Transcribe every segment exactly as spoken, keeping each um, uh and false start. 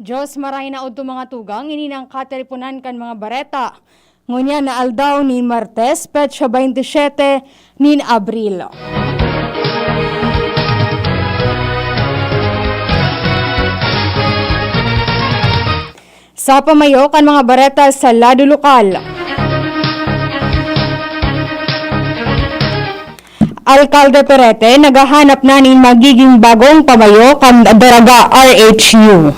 Diyos, marahay na udto mga tugang, ini nang katiriponan kan mga bareta. Ngunyan na aldaw nin Martes, petsa twenty-seven nin Abril. Sa pamayo kan mga bareta sa lado lokal. Alkalde Perete naghahanap na nin magiging bagong pamayo kan Daraga R H U.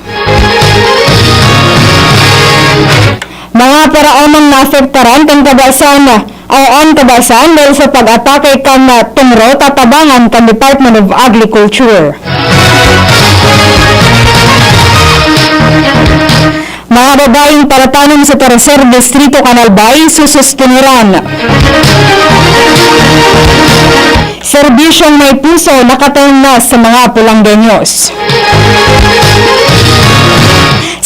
Mga paraomang naapektaran kan kabasan o an kabasan dahil sa pag-atake kan tungro tatabangan kan Department of Agriculture. Mga babayeng paratanom sa Tercer Distrito kan Albay, sususteneran. Serbisyong may puso nakatayon na sa mga Pulanggenyos.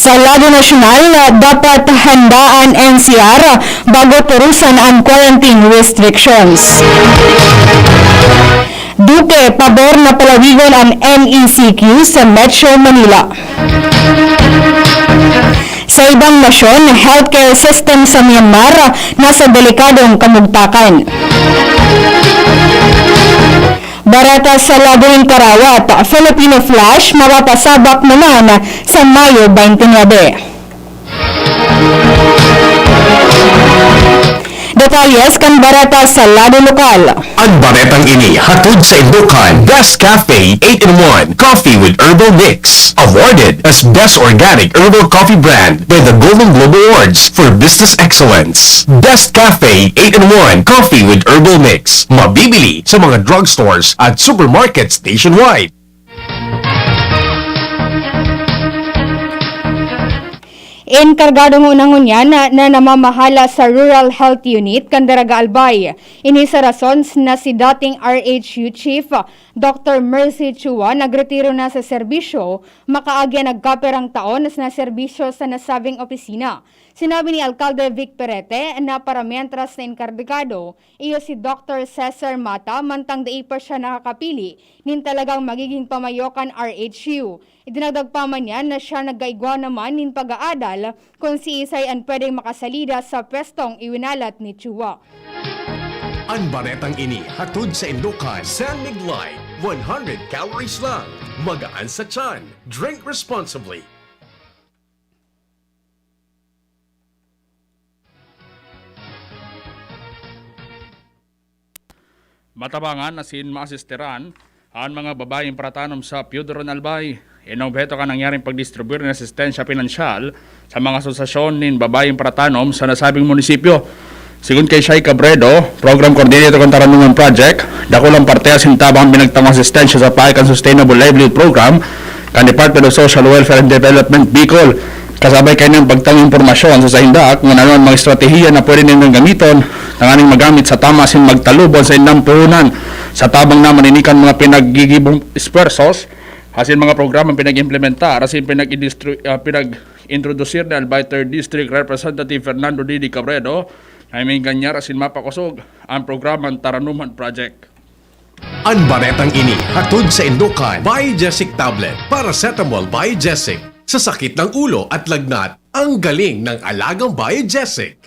Sa lado nasyonal, dapat handa an N C R bago turusan an quarantine restrictions. Duque, pabor na palawigon an M E C Q sa Metro Manila. Sa ibang nasyon, healthcare system sa Myanmar nasa delikadong kamugtakan. Bareta sa lado nin karawat, Filipino Flash mapapasabak naman sa Mayo twenty-nine. Detalles kan bareta sa lado lokal. An baretang ini hatod sa inyo kan Best Cafe eight-in-one Coffee with Herbal Mix, awarded as Best Organic Herbal Coffee Brand by the Golden Globe Awards for Business Excellence. Best Cafe eight-in-one Coffee with Herbal Mix, mabibili sa mga drugstores at supermarkets nationwide. Enkargadong una ngunyan na, na namamahala sa Rural Health Unit kan Daraga Albay. Ini sa rason na si dating R H U Chief Doctor Mercy Chua nagretiro na sa serbisyo, makaagi an nagkapirang taon na sinaserbisyo sa nasabing opisina. Sinabi ni Alkalde Vic Perete na para mientras na enkargado, iyo si Doctor Cesar Mata, mantang dai pa siya nakakapili nin talagang magiging pamayo kan R H U. Idinagdag pa man niya na siya nagkaigwa naman nin pag-aadal kun siisay an pwedeng makasalida sa pwestong iwinalat ni Chua. An baretang ini hatod sa inyo kan San Mig Light, one hundred calories lang. Magaan sa tiyan. Drink responsibly. Matabangan asin maasisteran an mga babayeng paratanom sa Pioduron Albay. Inobheto kan nangyaring pagdistribuir nin asistensya pinansyal sa mga asosasyon nin babayeng paratanom sa nasabing munisipyo. Sigon kay Shai Cabredo, Program Coordinator kan Taranuman Project, dakulang parte asin tabang an pinagtangong asistensya sa paagi kan Sustainable Livelihood Program kan Department of Social Welfare and Development, Bicol. Kasabay kaini an pagtanging impormasyon sa sainda kun ano an mga estratehiya na pwede nindong gamiton tanganing magamit sa tama asin magtaluban sa indang puhunan. Sa tabang naman ini kan mga pinaggigibong esfuerzos asin mga programang pinag-implementar asin pinag-industri-, ah, pinag-introdusir ni Albay Third District Representative Fernando Didi Cabredo, na may ganyar asin mapakosog an programang Taranuman Project. An baretang ini hatod sa inyo kan Biogesic Tablet, Paracetamol Biogesic. Sa sakit ng ulo at lagnat, ang galing ng alagang Biogesic.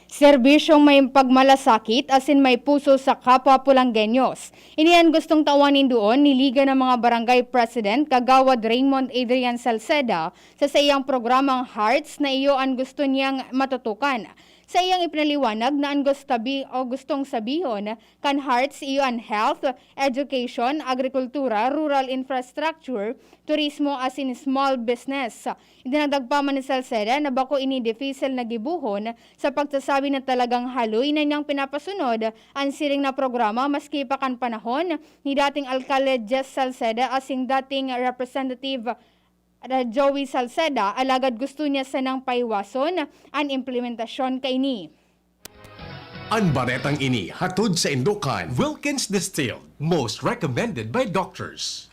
Serbisyong may pagmalasakit asin may puso sa kapwa Pulanggenyos. Ini an gustong tawan nin duon ni Liga ng mga Barangay President, Kagawad Raymond Adrian Salceda, sa saiyang programang Hearts na iyo an gusto niyang matutukan. Sa iyang ipinaliwanag na an gustabi o gustong sabihon kan Hearts iyo an health, education, agrikultura, rural infrastructure, turismo asin small business. Idinagdag pa man ni Salceda na bako ini dipisil na gibohon sa pagsasabi na talagang haloy na niyang pinapasunod an siring na programa maski pa kan panahon ni dating Alkalde Jess Salceda asin dating Representative Joey Salceda, alagad gusto niya sanang pahiwason an implementasyon kaini. An baretang ini hatod sa inyo kan Wilkins Distilled, most recommended by doctors.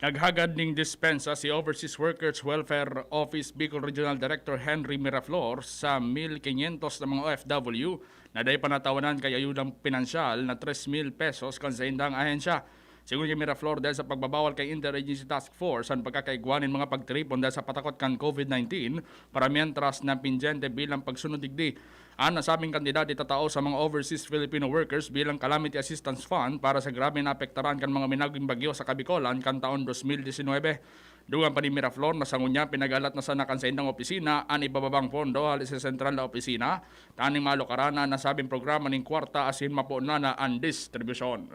Naghagad ning dispensa si Overseas Workers Welfare Office Bicol Regional Director Henry Miraflor sa mil quinientos na mga O F W na dai pa natawanan kan ayudang pinansyal na tres mil pesos kan saindang ahensya. Sigon ki Miraflor, dahil sa pagbabawal kan Interagency Task Force an pagkakaigwa nin mga pagtiripon dahil sa patakot kan COVID nineteen, para mientras na pendyente bilang pagsunod digdi an nasabing kantidad itatao sa mga overseas Filipino workers bilang Calamity Assistance Fund para sa grabe na apektaran kan mga minaging bagyo sa Kabicolan kan taon dos mil disinwebe. Dugang pa ni Miraflor na sa ngunyan, pinagalat na sana kan saindang opisina an ibababang pondo hali sa sentral na opisina, tanganing malukaran na an nasabing programa nin kwarta asin mapoon na an distribusyon.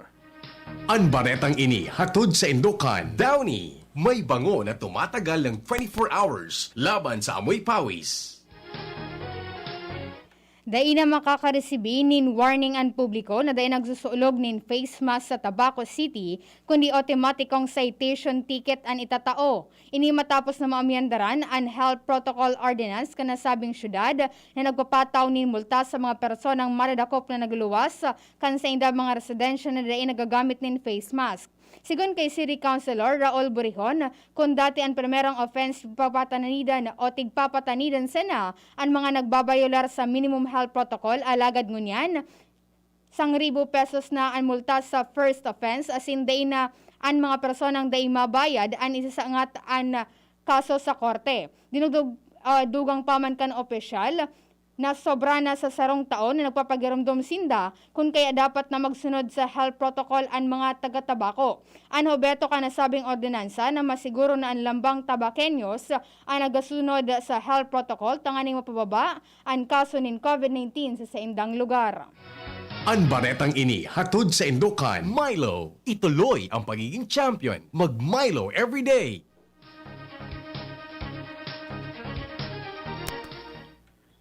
An baretang ini hatod saindo kan Downy. May bango na tumatagal ng twenty-four hours laban sa amoy pawis. Dai na makakaresibi nin warning an publiko na dai nagsusulog nin face mask sa Tabaco City, kundi otomatikong citation ticket an itatao. Ini matapos na maamiandaran an Health Protocol Ordinance kan nasabing syudad na nagpapataw nin multa sa mga personang madadakop na nagluwas kan saindang mga residensya na dai nagagamit nin face mask. Sigon kay City Councilor Raul Burihon, kun dati an primerong offense, papatanidan o tigpapatanidan sana an mga nagbabayolar sa minimum health protocol, alagad ngunyan, sangribo pesos na an multa sa first offense, asin dai na an mga personang dai mabayad an isasangat an kaso sa korte. Dinugdog, ah, dugang pa man kan opisyal, na sobra na sa sarong taon na nagpapagiromdom sinda kun kaya dapat na magsunod sa health protocol an mga taga-Tabaco. An obheto kan nasabing ordinansa na masiguro na an lambang Tabaqueños an nagasunod sa health protocol tanganing mapababa an kaso nin COVID nineteen sa saindang lugar. An baretang ini hatod saindo kan Milo. Ituloy ang pagiging champion. Mag Milo everyday.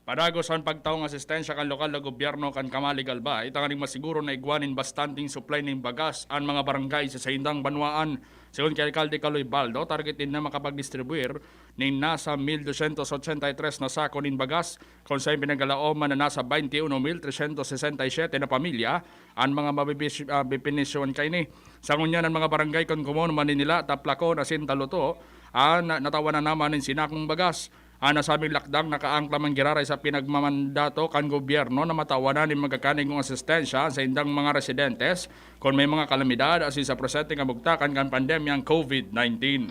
Padagos an pagtawong asistensya kan lokal na gobyerno kan Camalig, Albay, tanganing masiguro na igwa nin bastanteng supply nin bagas an mga barangay sa saindang banwaan. Sigon ki Alkalde Kaloy Baldo, target ninda makapagdistribuir nin nasa mil dosyentos otsenta y tres na sako nin bagas, kun saen pinagkalaoman na nasa baynte uno mil tresyentos sesenta y siyete na pamilya an mga mabibis-, ah, bebenesyuhan kaini. Sa ngunyan, an mga barangay kan komon Maninila, Taplacon asin Taluto an natawanan na man nin sinakong bagas. An nasabing lakdang nakaangkla man giraray sa pinagmamandato kan gobyerno na matawanan nin magkakanigong asistensya an saindang mga residentes kun may mga kalamidad asin sa presenteng kabugtakan kan pandemyang COVID nineteen.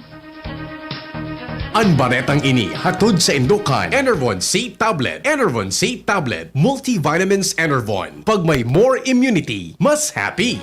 An baretang ini hatod saindo kan Enervon C Tablet. Enervon C Tablet, multivitamins Enervon. Pag may more immunity, mas happy.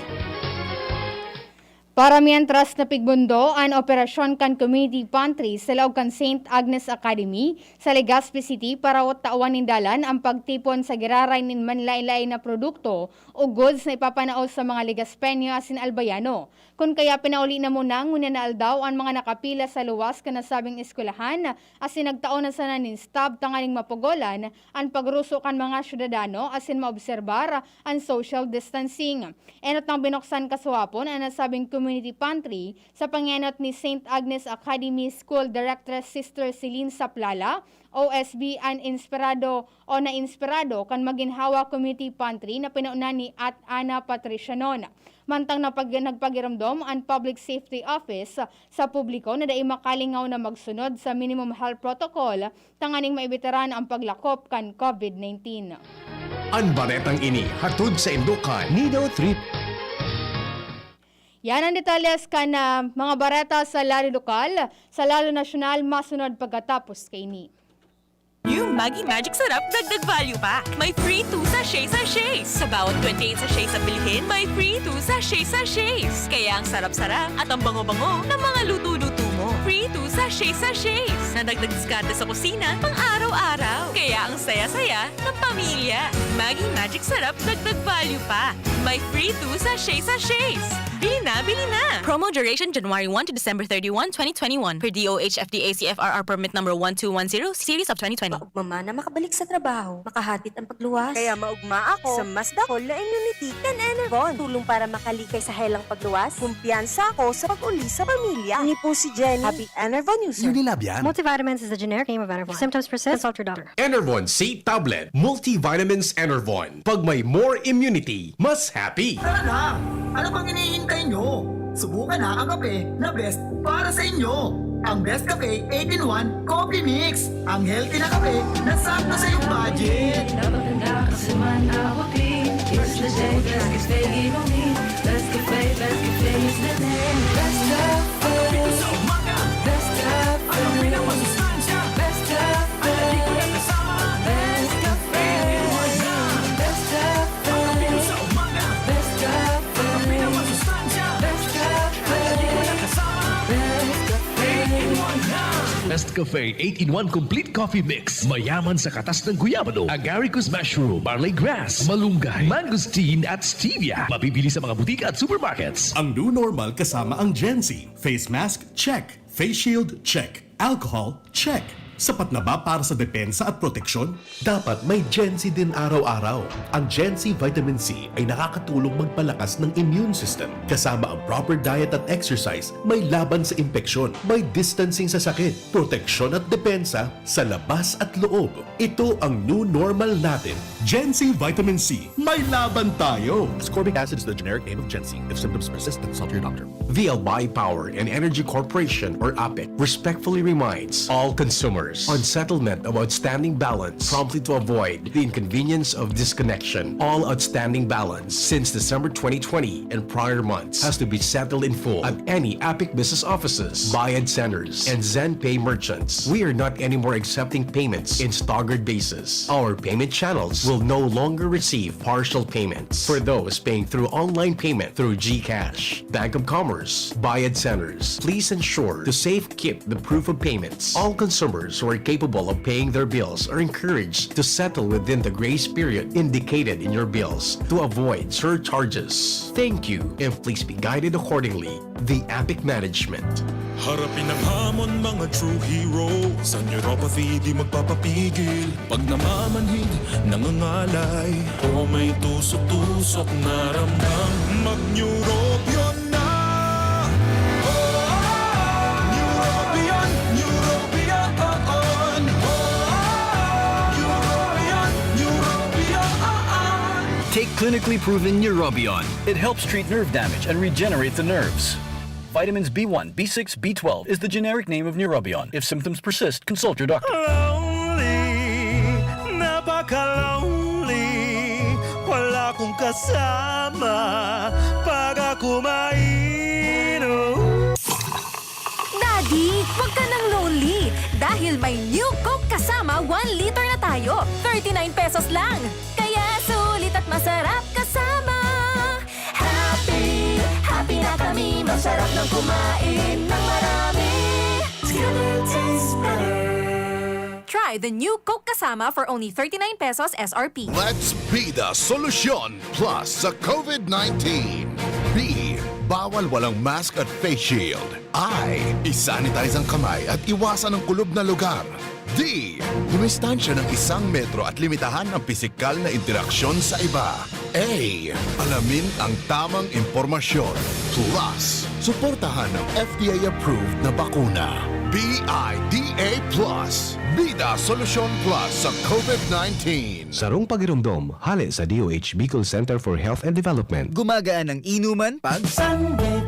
Para mientras, napigmundo an operasyon kan Community Pantry sa laog kan Saint Agnes Academy sa Legazpi City para tawan nin dalan an pagtipon sa giraray nin manlaen-laen na produkto o goods na ipapanao sa mga Legazpeño asin Albayano. Kun kaya, pinauli na muna ngunyan na aldaw an mga nakapila sa luwas kan nasabing eskwelahan, asin nagtao na sana nin stop tanganing mapugolan an pagruso kan mga syudadano asin maobserbar an social distancing. Enot nang binuksan kasuhapon an nasabing community pantry sa pangenot ni Saint Agnes Academy School Directress Sister Celine Saplala, O S B, an inspirado o nainspirado kan maginhawa community pantry na pinauna ni At Ana Patricia Non. Mantang napag-, nagpagiromdom an Public Safety Office sa publiko na dai makalingaw na magsunod sa minimum health protocol tanganing maibitaran ang paglakop kan COVID nineteen. An baretang ini hatod saindo kan Nido three. Yan ang detalles kan, ah, mga bareta sa lado lokal, sa lado nasyonal, masunod pagkatapos kaini. New Maggi Magic Sarap, dagdag value pa. May free two sachet sachets. Sa bawat twenty-eight sachets na bilhin, may free two sachet sachets. Kaya ang sarap-sarap at ang bango-bango ng mga luto-luto mo. Free two sachet sachets. Nadagdag diskarte sa kusina, pang araw-araw. Kaya ang saya-saya ng pamilya. Maggi Magic Sarap, dagdag value pa. May free two sachet sachets. Bili na, bili na! Promo duration January one to December thirty-one, twenty twenty-one, per D O H F D A C F R R permit number one two one zero, series of twenty twenty. Maugma man na makabalik sa trabaho, makahatid ang pagluwas. Kaya maugma ako sa mas dakol na immunity kan Enervon. Tulong para makalikay sa helang pagluwas. Kumpiyansa ako sa pag-uli sa pamilya. Ini po si Jenny, happy Enervon user. Unilab yan. Multivitamins is a generic name of Enervon. If symptoms persist, consult your doctor. Enervon C Tablet, Multivitamins Enervon. Pag may more immunity, mas happy. Tara na! Ano pang hinihintay nyo? Subukan na ang kape na best para sa inyo. Ang Best Cafe eight-in-one Coffee Mix. Ang healthy na kape na sakto sa iyong budget. Napaganda kasi man abutin. It's the day, Best Cafe inumin. Best Cafe, Best Cafe Best Cafe. Best Cafe. Best Cafe. Best Cafe. Best Cafe. Best Cafe. Best Cafe. Best Cafe eight-in-one Complete Coffee Mix. Mayaman sa katas ng guyabano, agaricus mushroom, barley grass, malunggay, mangosteen at stevia. Mabibili sa mga butika at supermarkets. Ang new normal kasama ang Gen Z. Face mask, check. Face shield, check. Alcohol, check. Sapat na ba para sa depensa at proteksyon? Dapat may Gen Z din araw-araw. Ang Gen Z Vitamin C ay nakakatulong magpalakas ng immune system. Kasama ang proper diet at exercise, may laban sa impeksyon, may distancing sa sakit, proteksyon at depensa sa labas at loob. Ito ang new normal natin. Gen Z Vitamin C, may laban tayo! Ascorbic acid is the generic name of Gen Z. If symptoms persist, consult your doctor. The Albay Power and Energy Corporation, or APEC, respectfully reminds all consumers on settlement of outstanding balance promptly to avoid the inconvenience of disconnection. All outstanding balance since December twenty twenty and prior months has to be settled in full at any APEC business offices, Bayad Centers, and ZenPay merchants. We are not anymore accepting payments in staggered basis. Our payment channels will no longer receive partial payments for those paying through online payment through GCash, Bank of Commerce, Bayad Centers. Please ensure to safekeep the proof of payments. All consumers who are capable of paying their bills are encouraged to settle within the grace period indicated in your bills to avoid surcharges. Thank you, and please be guided accordingly. The APEC Management. Harapin ang hamon, mga true heroes. Ang neuropathy di magpapapigil. Pag namamanhid, nangangalay, o may tusok-tusok na ramdam, mag-Neurobion na! Neurobion, Neurobion, on! Neurobion, Neurobion, on! Take clinically proven Neurobion. It helps treat nerve damage and regenerate the nerves. Vitamins B one, B six, B twelve is the generic name of Neurobion. If symptoms persist, consult your doctor. Lonely, napaka-lonely. Wala akong kasama pag ako mainom. Daddy, wag ka nang lonely dahil may New Coke Kasama one liter na tayo. Thirty-nine pesos lang. Kaya sulit at masarap kasama. Happy, happy na kami. Masarap ng kumain ng marami. Together tastes better. Try the New Coke Kasama for only thirty-nine pesos S R P. Let's be the solution plus sa COVID nineteen. B, bawal walang mask at face shield. I, isanitize ang kamay at iwasan ang kulob na lugar. D, dumistansya ng isang metro at limitahan ang pisikal na interaksyon sa iba. A, alamin ang tamang impormasyon. Plus, suportahan ang F D A-approved na bakuna. B I D A plus, Bida Solusyon Plus sa COVID nineteen. Sarong pagiromdom, hale sa D O H Bicol Center for Health and Development. Gumagaan ang inuman pag Sunlight.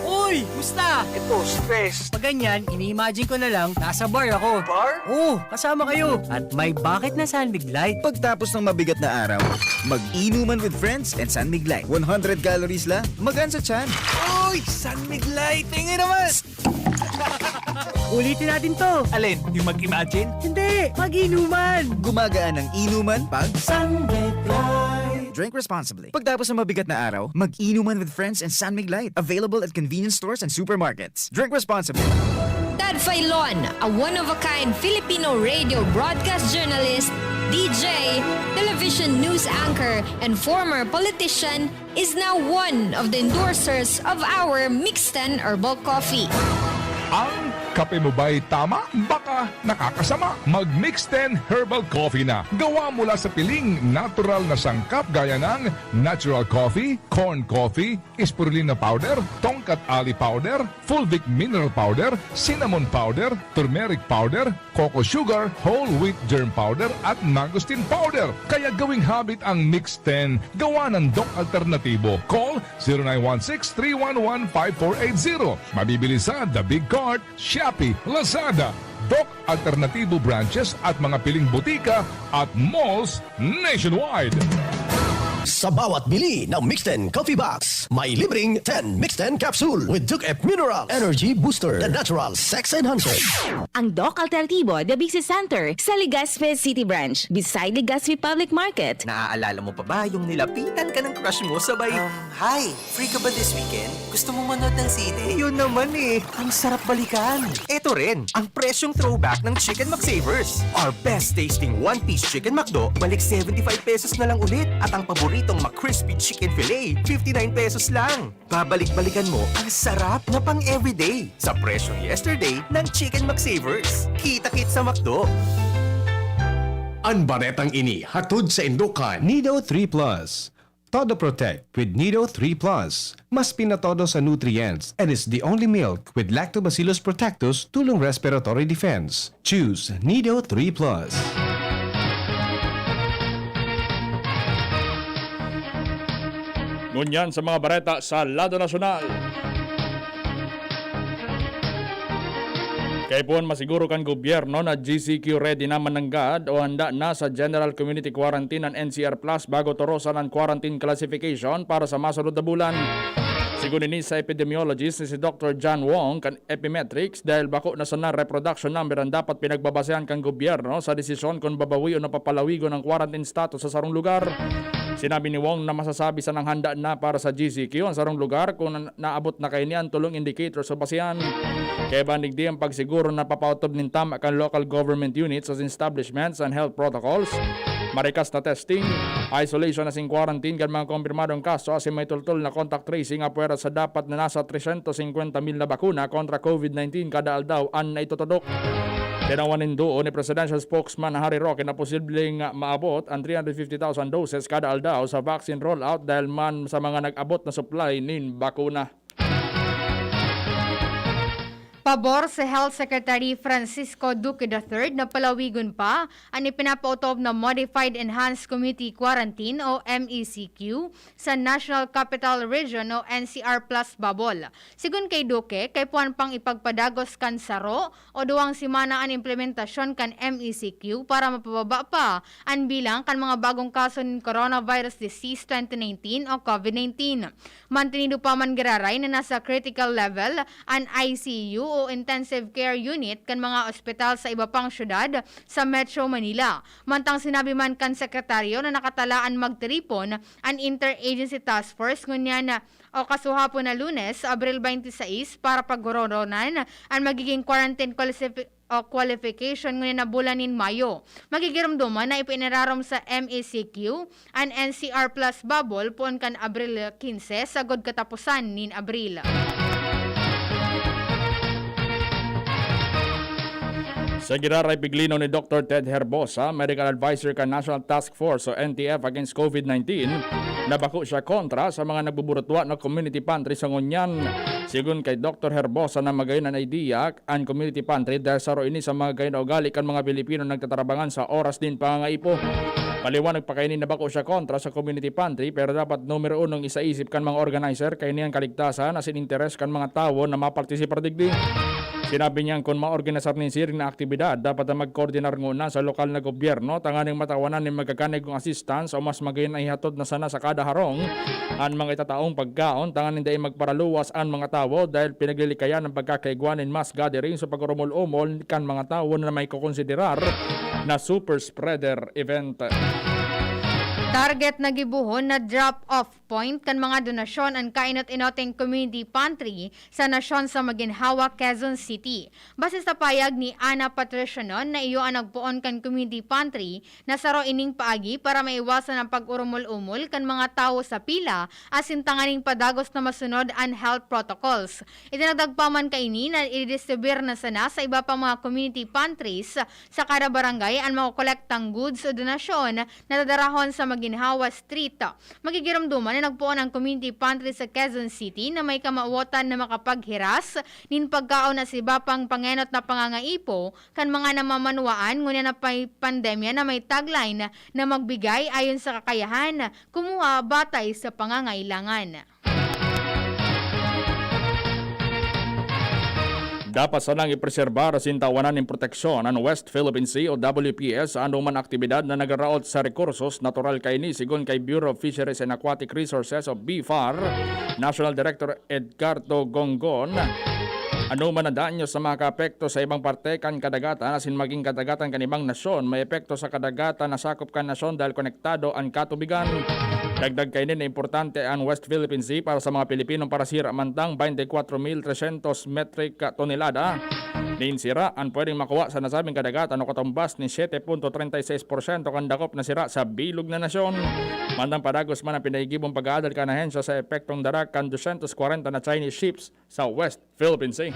Uy! Musta? Ito, stress. Pag ganyan, ini-imagine ko na lang, nasa bar ako. Bar? Oo, kasama kayo. At may bakit na San Mig Light. Pagtapos ng mabigat na araw, mag-inuman with friends and San Mig Light. One hundred calories lang, magaan sa tiyan. Uy! San Mig Light! Tingin naman! Ulitin natin to. Alin? Yung mag-imagine? Hindi! Mag-inuman! Gumagaan ang inuman pag Sunlight. Drink responsibly. Pagtapos ng mabigat na araw, mag-inuman with friends and San Mig Light. Available at convenience stores and supermarkets. Drink responsibly. Tad Filon, a one-of-a-kind Filipino radio broadcast journalist, D J, television news anchor, and former politician, is now one of the endorsers of our Mixten Herbal Coffee. Ang kape mo ba'y tama? Baka nakakasama. Mag Mixten Herbal Coffee na. Gawa mula sa piling natural na sangkap gaya ng natural coffee, corn coffee, spirulina powder, tongkat ali powder, fulvic mineral powder, cinnamon powder, turmeric powder, coco sugar, whole wheat germ powder at mangosteen powder. Kaya gawing habit ang Mix ten. Gawa ng Doc Alternatibo. Call zero nine one six three one one five four eight zero. Mabibili sa The Big Cart, Shopee, Lazada, Doc Alternatibo branches at mga piling butika at malls nationwide. Sa bawat bili ng Mixten Coffee Box, may libreng ten Mixten Capsule with Duke F Mineral Energy Booster, the natural sex enhancer. Ang Doc Alternativo Diabetes Center sa Legazpi City Branch, beside Legazpi Public Market. Naaalala mo pa ba yung nilapitan ka ng crush mo sabay, Um, hi! Free ka ba this weekend? Gusto mong manood ng sine? Yun naman eh! Ang sarap balikan! Eto rin, ang presyong throwback ng Chicken McSavers. Our best tasting one-piece Chicken McDo, balik seventy-five pesos na lang ulit. At ang paboritong McCrispy Chicken Fillet, fifty-nine pesos lang. Babalik-balikan mo ang sarap na pang-everyday sa presyong yesterday ng Chicken McSavers. Kita-kit sa McDo. An baretang ini hatod sa Indokan. Nido three Plus. Todo Protect with Nido three Plus. Mas pinatodo sa nutrients and is the only milk with Lactobacillus protectus tulong respiratory defense. Choose Nido three Plus. Ngunyan sa mga bareta sa lado nasyonal. Kaipuhan masiguro kan gobyerno na G C Q ready na mananggad o handa na sa General Community Quarantine an N C R Plus bago torosan an quarantine classification para sa masunod na bulan. Sigon ini sa epidemiologist na si Doctor John Wong kan Epimetrics, dahil bako na sana reproduction number ang dapat pinagbabasehan kan gobyerno sa desisyon kun babawion o papalawigon ang quarantine status sa sarong lugar. Sinabi ni Wong na masasabi sanang handa na para sa G C Q ang sarong lugar kun na-, naabot na kaini an tolong indicators o basehan. Kaya bandig di ang pagsiguro na papaotob nin tama kan local government units asin establishments and health protocols, marikas na testing, isolation asin quarantine kan mga kumpirmadong kaso asin may tultol na contact tracing apwera sa dapat na nasa tresyentos singkwenta mil na bakuna kontra COVID nineteen kada aldaw an naitutudok. Tinawan nin duo ni Presidential Spokesman Harry Roque na posibleng maabot an three hundred fifty thousand doses kada aldaw sa vaccine rollout dahil man sa mga nag-abot na supply nin bakuna. Pabor si Health Secretary Francisco Duque the third na palawigon pa an ipinapaotob na Modified Enhanced Community Quarantine o M E C Q sa National Capital Region o N C R Plus bubble. Sigon kay Duque, kaipuhan pang ipagpadagos kan saro o duwang semana an implementasyon kan M E C Q para mapababa pa an bilang kan mga bagong kaso nin coronavirus disease twenty nineteen o COVID nineteen. Mantinido pa man giraray na nasa critical level an I C U o intensive care unit kan mga ospital sa iba pang syudad sa Metro Manila. Mantang sinabi man kan sekretaryo na nakatala an magtiripon an Interagency Task Force ngunyan o kasuhapon na Lunes, Abril twenty-six, para pagoronan an magiging quarantine qualifi-, o qualification ngunyan na bulan nin Mayo. Magigiromdoman na ipinirarom sa M E C Q an N C R Plus bubble poon kan Abril quince sagod kataposan nin Abril. Sa giraray piglinaw ni Doctor Ted Herbosa, medical advisor kan National Task Force o N T F against COVID nineteen, na bako siya kontra sa mga nagbuburutwa na community pantry sa ngunyan. Sigon kay Doctor Herbosa na magayon an idea an community pantry dahil saro ini sa mga gayon na ugali kan mga Pilipino nagtatarabangan sa oras nin pangangaipo. Paliwanag pa kaini na bako siya kontra sa community pantry, pero dapat numero unong isaisip kan mga organizer kaini an kaligtasan asin interes kan mga tawo na mapartisipar digdi. Sinabi niyang kun maorganisar nin siring na aktibidad, dapat na magkoordinar nguna sa lokal na gobyerno tanganing matawanan nin magkakanigong assistance o mas magayon na ihatod na sana sa kada harong an mga itataong pagkaon tanganing dai magparaluwas an mga tawo dahil pinaglilikayan an pagkakaigwa nin mass gathering sa pag-urumol-umol kan mga tawo na maikokonsiderar na super spreader event. Target na gibohon na drop-off point kan mga donasyon an kainot-inoting community pantry sa nasyon sa Maginhawa, Quezon City. Base sa payag ni Ana Patricionon na iyo an nagpoon kan community pantry na saro ining paagi para maiwasan ang pag-urumol-umol kan mga tawo sa pila asin tanganing padagos na masunod an health protocols. Itinagdag pa man kaini na ididistribuyar na sana sa iba pang mga community pantries sa kada barangay an makokolektang goods o donasyon na dadarahon sa Maginhawa Street. Magigiromdoman na nagpoon ang community pantry sa Quezon City na may kamawotan na makapaghiras nin pagkaon sa iba pang pangenot na pangangaipo kan mga namamanwaan ngunyan na may pandemya na may tagline na magbigay ayon sa kakayahan, kumuha batay sa pangangailangan. Dapat sanang ipreserbar asin tawanan nin proteksyon an West Philippine Sea o W P S sa anoman aktibidad na nagraraot sa rekursos natural kaini, sigon kay Bureau of Fisheries and Aquatic Resources o BFAR National Director Edgardo Gongon. Anoman na danyos na makaapekto sa ibang parte kan kadagatan asin maging kadagatan kan ibang nasyon, may epekto sa kadagatan na sakop kan nasyon dahil konektado an katubigan. Dagdag kaini na importante an West Philippine Sea para sa mga Pilipinong parasira mantang twenty-four mil tresyentos metric tonelada nin sira an pwedeng makuha sa nasabing kadagatan o katumbas ni siyete punto treinta y seis porsyento kan dakop na sira sa bilog na nasyon. Mantang padagos man ang pinaigibong pag-aadal kan ahensya sa epektong dara kan dosyentos kwarenta na Chinese ships sa West Philippine Sea.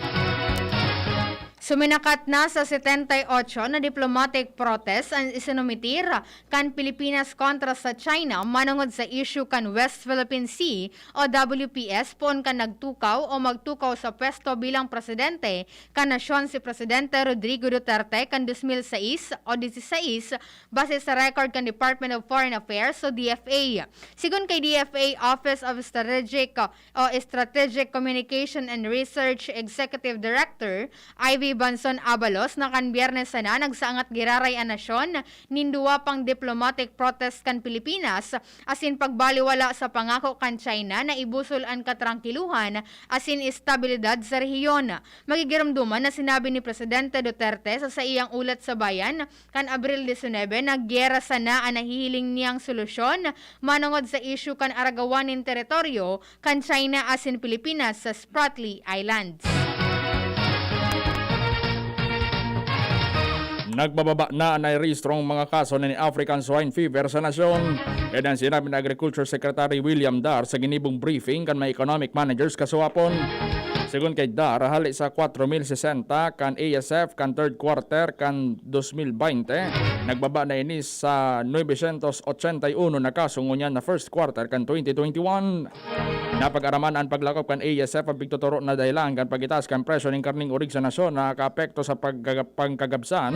Suminakat na sa setenta y ocho na diplomatic protest an isinumitir kan Pilipinas kontra sa China manongod sa issue kan West Philippine Sea o W P S poon kan nagtukaw o magtukaw sa pwesto bilang presidente kan nasyon si Presidente Rodrigo Duterte kan dos mil sais o dieciséis, base sa record kan Department of Foreign Affairs o D F A. Sigon kay D F A Office of Strategic o Strategic Communication and Research Executive Director Ivy Banson Abalos na kan Biyernes sana nagsaangat giraray an nasyon nin duwa pang diplomatic protest kan Pilipinas asin pagbaliwala sa pangako kan China na ibusol an katrangkiluhan asin estabilidad sa rehiyon. Magigiromdoman na sinabi ni Presidente Duterte sa saiyang ulat sa bayan kan Abril disinebe na giyera sana an nahihiling niyang solusyon manongod sa isyu kan aragawan nin teritoryo kan China asin Pilipinas sa Spratly Islands. Nagbababa na an nairehistrong mga kaso nin African Swine Fever sa nasyon. Yan ang sinabi ni Agriculture Secretary William Dar sa ginibong briefing kan mga economic managers kasuhapon. Sigon kay Dar, hali sa kwatro mil sesenta kan A S F kan third quarter kan dos mil baynte, nagbaba na ini sa nuebesyentos otsenta y uno na kaso ngunyan na first quarter kan twenty twenty-one. Napag-araman an paglakop kan A S F an pigtutoro na dahelan kan pag-itaas kan presyo nin karneng orig sa nasyon na nakaapekto sa pagkaga-, pangkagabsan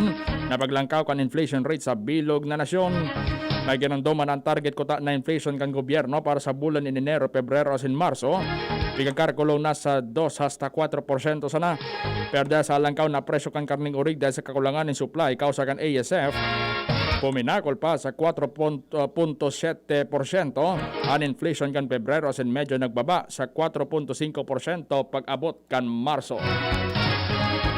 na paglangkaw kan inflation rate sa bilog na nasyon. May ginandoman ang target kuta na inflation kan gobyerno para sa bulan nin Enero, Pebrero asin Marso. Pigkakalkulo na sa dos hasta kwatro porsyento sana. Pero dahil sa alangkaw na presyo kan karneng orig dahil sa kakulangan nin supply kausa kan A S F, puminakol pa sa kwatro punto siyete porsyento an inflation kan Pebrero asin medyo nagbaba sa kwatro punto singko porsyento pag-abot kan Marso.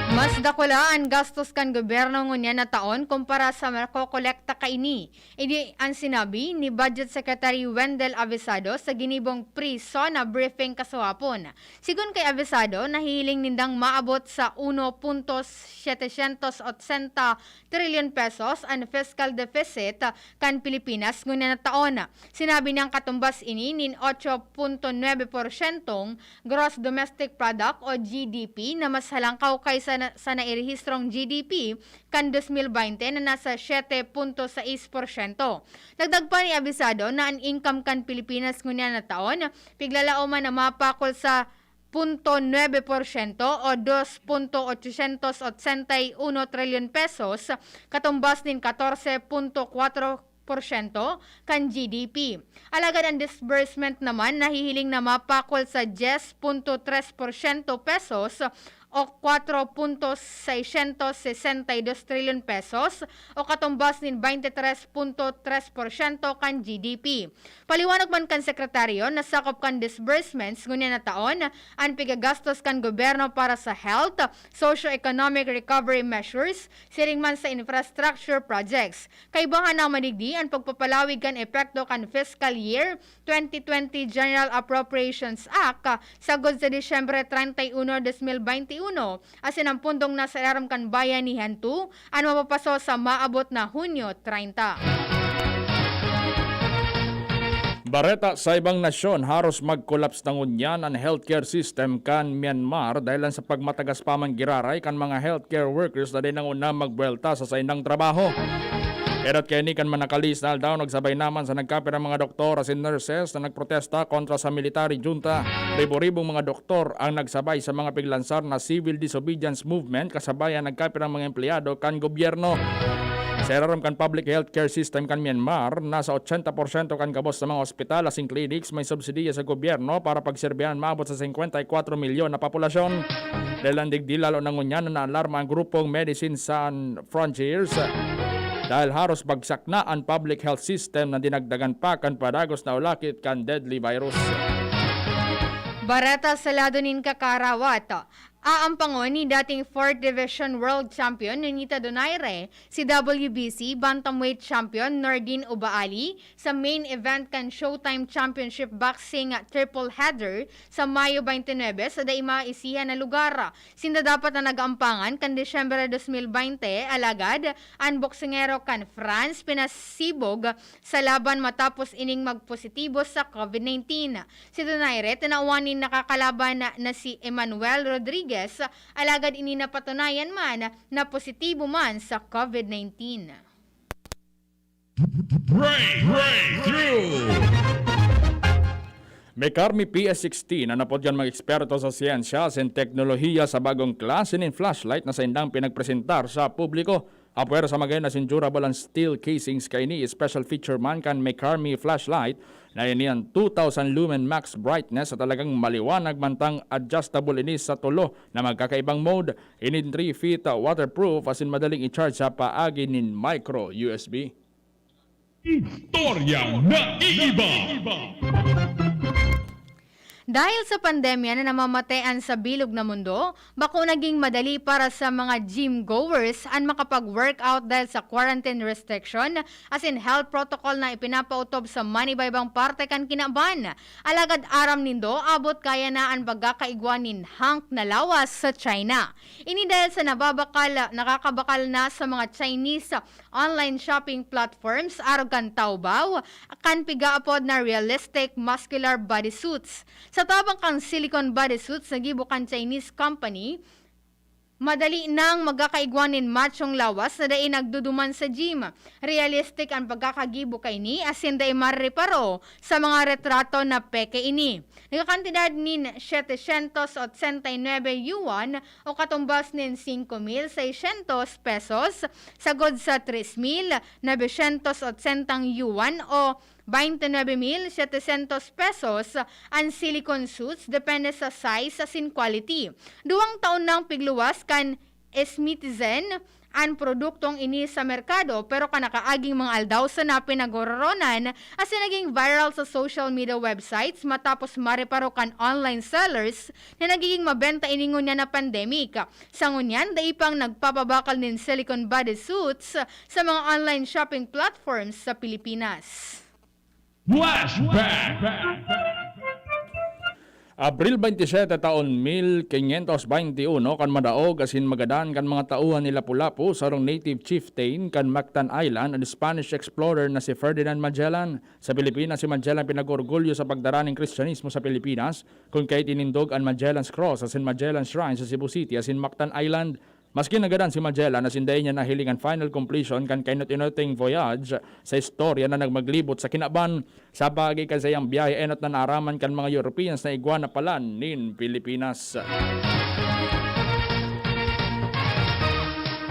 Mas dakula an gastos kan gobyerno ngunyan na taon kumpara sa makokolekta kaini. Ini an sinabi ni Budget Secretary Wendell Avisado sa ginibong pre-SONA briefing kasuhapon. Sigon kay Avisado, nahihiling nindang maabot sa uno punto setecientos ochenta trilyon pesos an fiscal deficit kan Pilipinas ngunyan na taon. Sinabi niyang katumbas ini nin otso punto nuebe porsyentong gross domestic product o G D P na mas halangkaw kaysa na, sa nairehistrong G D P kan dos mil baynte na nasa siyete punto sais porsyento. Dagdag pa ni Avisado na an income kan Pilipinas ngunyan na taon piglalaoman na mapakol sa punto nuebe porsyento o dos punto ochocientos ochenta y uno trilyon pesos, katumbas nin katorse punto kwatro porsyento kan G D P. Alagad an disbursement naman nahihiling na mapakol sa dyes punto tres porsyento pesos o kwatro punto seiscientos sesenta y dos trilyon pesos o katumbas nin baynte tres punto tres porsyento kan G D P. Paliwanag man kan sekretaryo na sakop kan disbursements ngunyan na taon an pigagastos kan gobyerno para sa health, socio-economic recovery measures, siring man sa infrastructure projects. Kaibahan na madigdi an pagpapalawig kan epekto kan fiscal year twenty twenty General Appropriations Act sagkod sa Disyembre treinta y uno, dos mil baynte uno, asin an pundong nasa ilarom kan bayanihan two an mapapaso sa maabot na Hunyo treinta. Bareta sa ibang nasyon, haros mag-collapse na ngunyan an healthcare system kan Myanmar dahil lang sa pagmatagas pa man giraray kan mga healthcare workers na dinanguna magbuwelta sa saindang trabaho. Erot kaini kan mga nakalihis na aldaw, nagsabay naman sa nagkapirang mga doktor asin nurses na nagprotesta kontra sa military junta. Ribo-ribong mga doktor ang nagsabay sa mga piglansar na civil disobedience movement kasabay ang nagkapirang mga empleyado kan gobyerno. Sa irarom kan public healthcare system kan Myanmar, nasa ochenta porsyento kan gabos sa mga ospital asin clinics may subsidiya sa gobyerno para pagserbihan maabot sa singkwenta y kwatro milyon na populasyon. Dahil ang digdi, lalo na ngunyan na naalarma ang grupong Medicine Sans Frontiers dahil haros bagsak na an public health system na dinagdagan pa kan padagos na ulakit kan deadly virus. Bareta sa lado nin kakarawat. Aampangon ni dating fourth Division World Champion Nonita Donaire si W B C Bantamweight Champion Nordine Ubaali sa main event kan Showtime Championship Boxing Triple Header sa Mayo twenty-nine sa dai maisihan na lugar. Sinda dapat na nag-ampangan kan Disyembre dos mil baynte, alagad an boksingero kan France pinasibog sa laban matapos ining magpositibo sa COVID nineteen. Si Donaire, tinawan nin nakakalaban na si Emmanuel Rodriguez, alagad ini napatunayan man na positibo man sa COVID nineteen. Break, breakthrough! Mekarmi P S sixteen an napod kan mga eksperto sa siyensya asin teknolohiya sa bagong klase nin flashlight na saindang pinagpresentar sa publiko. Apwera sa magay na sinjura balan steel casings kaini, special feature man kan Mekarmi flashlight na ini an two thousand lumen max brightness sa talagang maliwanag, mantang adjustable ini sa tulo na magkakaibang mode. Ini three feet waterproof asin madaling i-charge sa paagi nin micro U S B. Istoryang naiiba. Dahil sa pandemya na namamatean sa bilog na mundo, bako naging madali para sa mga gym goers an makapag-workout dahil sa quarantine restriction asin health protocol na ipinapautob sa manibaybang parte kan kinaban. Alagad aram nindo, abot kaya na an pagkakaigwa nin hunk na lawas sa China. Ini dahil sa nababakal, nakakabakal na sa mga Chinese online shopping platforms arog kan Taobao, kan pigaapod na realistic muscular bodysuits. Sa tabang kan silicone bodysuits na gibo kan Chinese company, madali nang magkakaigwa nin machong lawas na dai nagduduman sa gym. Realistic an pagkakagibo kaini asin dai marereparo sa mga retrato na peke ini. Nagkakantidad nin setecientos ochenta y nuebe yuan o katumbas nin singko mil seiscientos pesos, sagkod sa tres mil novecientos ochentang yuan o baynte nuebe mil setecientos pesos an silicone suits, depende sa size asin quality. Duwang taon nang pigluwas kan Esmitizen an produktong ini sa merkado, pero kan nakaaging mga aldaw sana pinagororonan asin naging viral sa social media websites matapos mareparo kan online sellers na nagiging mabenta ini ngunyan na pandemic. Sa ngunyan, dai pang nagpapabakal nin silicone bodysuits sa mga online shopping platforms sa Pilipinas. Flashback! Abril baynte siyete taon mil quinientos baynte uno, kan madaog asin magadan kan mga tauhan ni Lapu-Lapu, sarong native chieftain kan Mactan Island, an Spanish explorer na si Ferdinand Magellan. Sa Pilipinas, si Magellan pinag-orgulyo sa pagdara nin Kristiyanismo sa Pilipinas, kun kayo tinindog an Magellan's Cross asin Magellan's Shrine sa Cebu City asin Mactan Island. Maski nagadan si Magellan asin dai niya nahiling an final completion kan kainot-inoting voyage sa istorya na nagmaglibot sa kinaban, sa paagi kan saiyang biyahe, enot na naaraman kan mga Europeans na igwa na palan nin Pilipinas.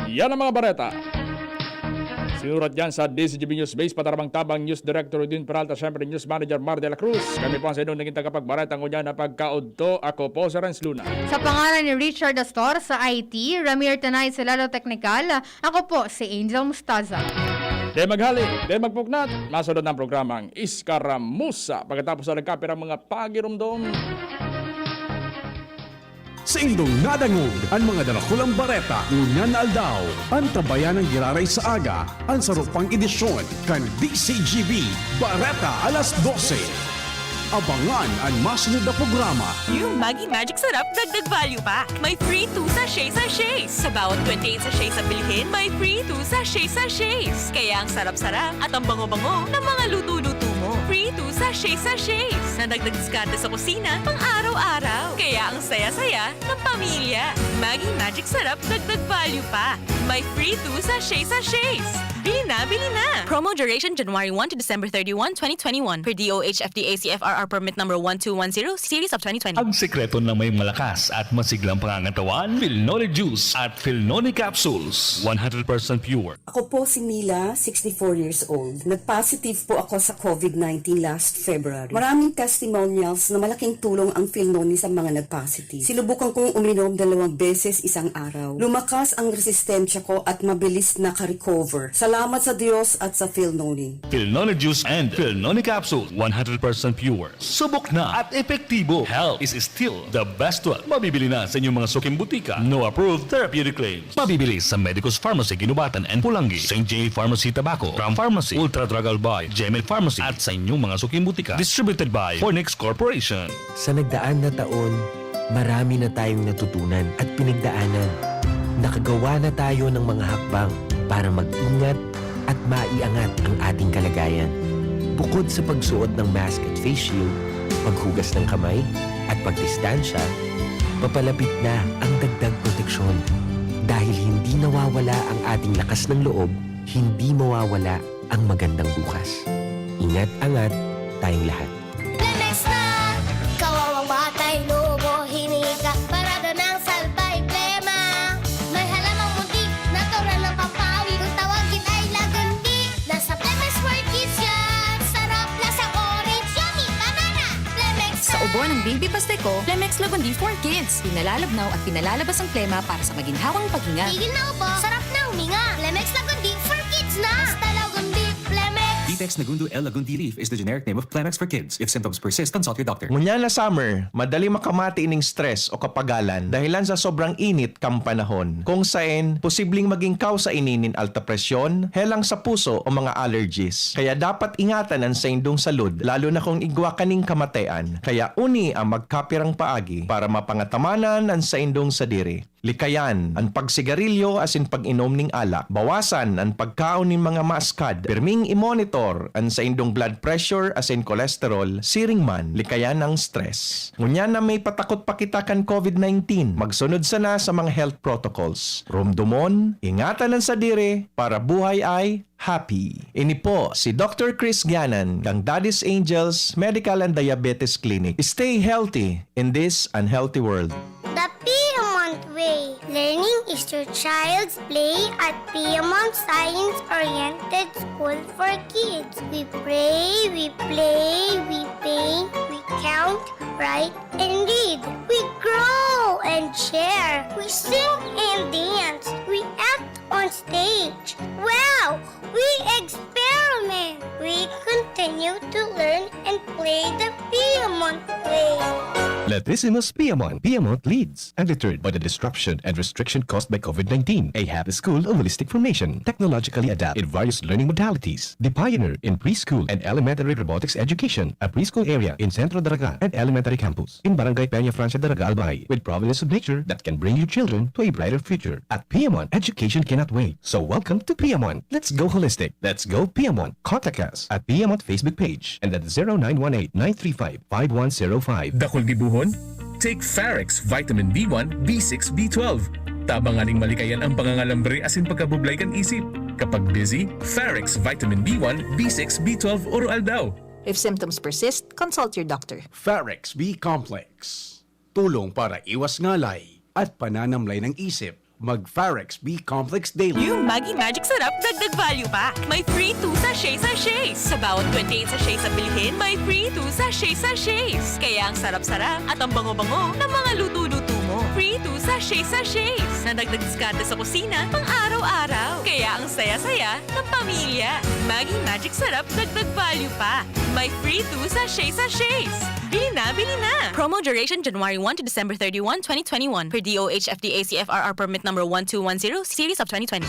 Yan ang mga bareta. Sinurat yan sa D Z G B News Base, patarabang tabang News Director Rodin Peralta, syempre News Manager Mar de la Cruz. Kami po ang sa inyong naging tagapagbareta ngunyan na pagkaudto. Ako po si Renz Luna. Sa pangalan ni Richard Astor sa I T, Ramir Tanay sa Lado Teknikal, ako po si Angel Mustaza. Di maghali, di magpuknat, masunod ang programang Iskaramusa. Pagkatapos na nagkapirang mga pagirumdom. Saindong nadangog an mga darakulang bareta ngunyan na aldaw. Antabayan an giraray sa aga, an saro pang edisyon kan D Z G B Bareta alas dose. Abangan an masunod na programa. Yung Maggi Magic Sarap Dagdag Value Pack. May free two sachet sachets. Sa bawat twenty-eight sachets na bilhin, may free two sachet sachets. Kaya ang sarap-sarap at ang bango-bango ng mga luto-luto mo. Free two Sachet-sachets! Nadagdag diskarte sa kusina, pang araw-araw. Kaya ang saya-saya ng pamilya. Maggi Magic Sarap, dagdag value pa. May free two sachet-sachets! Bili na, bili na! Promo duration January one to December thirty-one, twenty twenty-one, per D O H F D A C F R R permit number one two one zero, series of twenty twenty. Ang sekreto ng may malakas at masiglang pangangatawan, Filnoni Juice at Filnoni Capsules, one hundred percent pure. Ako po si Mila, sixty-four years old. Nag-positive po ako sa COVID nineteen last February. Maraming testimonials na malaking tulong ang Filnoni sa mga nag-positive. Sinubukan kong uminom dalawang beses isang araw. Lumakas ang resistensya ko at mabilis nakarecover. Salamat sa Diyos at sa Filnoni. Filnoni Juice and Filnoni Capsule, one hundred percent pure. Subok na at epektibo. Health is still the best wealth. Mabibili na sa inyong mga suking butika. No approved therapeutic claims. Mabibili sa Medicus Pharmacy, Guinobatan and Pulangi, Saint J Pharmacy, Tabaco, Ram Pharmacy, Ultra Drug Albay, G M L Pharmacy, at sa inyong mga suking butika. Distributed by Fornix Corporation. Sa nagdaan na taon, marami na tayong natutunan at pinagdaanan. Nakagawa na tayo ng mga hakbang para mag-ingat at maiangat ang ating kalagayan. Bukod sa pagsuot ng mask at face shield, paghugas ng kamay, at pagdistansya, papalapit na ang dagdag proteksyon. Dahil hindi nawawala ang ating lakas ng loob, hindi mawawala ang magandang bukas. Ingat, angat, tayong lahat. Lemex na! Kawawang batay, lobo, hinika, parada ng salbay, plema. May halamang muntik, natural na pampawi. Kung tawagin ay Lagundi, nasa Lemex for Kids yan. Sarap, lasang orange, yummy, banana. Lemex Sa na! Ubo ng baby pasteko, Lemex Lagundi for Kids. Pinalalabnaw at pinalalabas ang plema para sa maginhawang paghinga. Tigil na ubo, sarap na huminga. Lemex Lagundi for Kids na! Basta Lagundi, Lemex! Vitex Nagundo L Lagundi leaf is the generic name of Kleenex for kids. If symptoms persist, consult your doctor. Ngunyan na summer, madali makamati ining stress o kapagalan dahilan sa sobrang init kan panahon, kung saen posibleng maging kausa ini nin alta presyon, helang sa puso o mga allergies. Kaya dapat ingatan an saindong salud, lalo na kung igwa kaning kamatean. Kaya uni ang magkapirang paagi para mapangatamanan an saindong sadiri. Likayan an pagsigarilyo asin pag-inom nin alak. Bawasan an pagkaon nin mga maaskad. Pirming i-monitor an saindong blood pressure asin cholesterol, siring man, likayan an stress. Ngunyan na may patakot pa kita kan COVID nineteen, magsunod sana sa mga health protocols. Rumdomon, ingatan an sadiri para buhay ay happy. Ini po si Doctor Chris Ganan kan Daddy's Angels Medical and Diabetes Clinic. Stay healthy in this unhealthy world. The Piedmont Way. Learning is your child's play at Piedmont Science-Oriented School for Kids. We pray, we play, we paint, we count, write, and read. We grow and share. We sing and dance. We act on stage. Wow! We experiment. We continue to learn and play the Piedmont way. Lettisimus Piedmont. Piedmont leads. Undeterred by the disruption and restriction caused by COVID nineteen, a happy school of holistic formation, technologically adapt in various learning modalities, the pioneer in preschool and elementary robotics education, a preschool area in Centro Daraga and elementary campus in Barangay Peña Francia Daraga, Albay, with providence of nature that can bring your children to a brighter future. At Piedmont, education cannot wait. So welcome to Piedmont. Let's go holistic. Let's go Piedmont. Contact us at Piedmont Facebook page and at zero nine one eight nine three five five one zero five. Dakul gibohon? Take Farex Vitamin B one, B six, B twelve. Tabang nganing malikayan ang pangangalambre asin pagkabublay kan isip. Kapag busy, Farex Vitamin B one, B six, B twelve, Oro Aldaw. If symptoms persist, consult your doctor. Farex B Complex. Tulong para iwas ngalay at pananamlay ng isip. Mag Farex B Complex Daily. Yung Maggi Magic Sarap, dagdag value pa. May free two sachet sachets. Sa bawat twenty-eight sachets na bilhin, may free two sachet sachets. Kaya ang sarap-sarap at ang bango-bango ng mga luto-luto mo. Free two sachet sachets. Nadagdag diskarte sa kusina, pang araw-araw. Kaya ang saya-saya ng pamilya. Maggi Magic Sarap, dagdag value pa. May free two sachet sachets. Bili na, bili na! Promo duration January one to December thirty-one, twenty twenty-one, per D O H F D A C F R R permit number one two one zero, series of twenty twenty.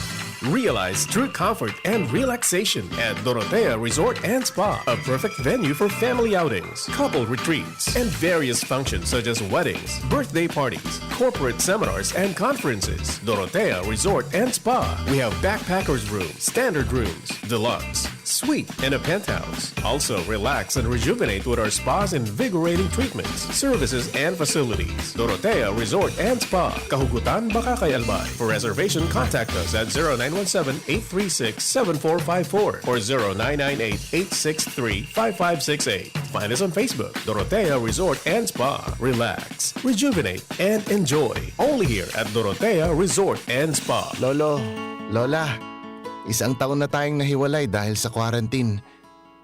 Realize true comfort and relaxation at Dorotea Resort and Spa, a perfect venue for family outings, couple retreats, and various functions such as weddings, birthday parties, corporate seminars, and conferences. Dorotea Resort and Spa. We have backpackers room, standard rooms, deluxe, Suite in a penthouse. Also, relax and rejuvenate with our spa's invigorating treatments, services, and facilities. Dorotea Resort and Spa, Kahugutan, Bacacay, Albay. For reservation, contact us at zero nine one seven, eight three six, seven four five four or zero nine nine eight, eight six three, five five six eight. Find us on Facebook, Dorotea Resort and Spa. Relax, rejuvenate, and enjoy. Only here at Dorotea Resort and Spa. Lolo, Lola, isang taon na tayong nahiwalay dahil sa quarantine.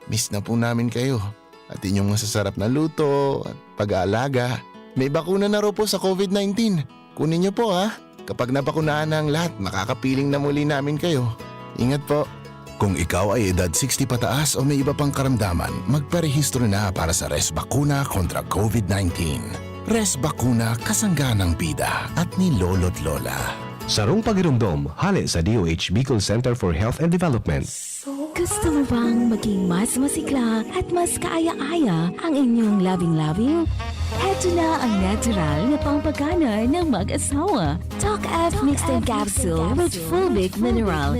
Miss na po namin kayo at inyong masasarap na luto at pag-aalaga. May bakuna na raw po sa covid nineteen. Kunin niyo po, ha? Kapag nabakunahan na ang lahat, makakapiling na muli namin kayo. Ingat po. Kung ikaw ay edad sixty pataas o may iba pang karamdaman, magparehistro na para sa Res Bakuna kontra covid nineteen. Res Bakuna, kasangga ng bida at ni Lolo't Lola. Sarong pagiromdom, hale sa D O H Bicol Center for Health and Development. Gusto mo bang maging mas masigla at mas kaaya-aya ang inyong loving-loving? Eto na ang natural na pampagana ng mag-asawa. Doc F Mixed and Capsule with Fulvic Mineral.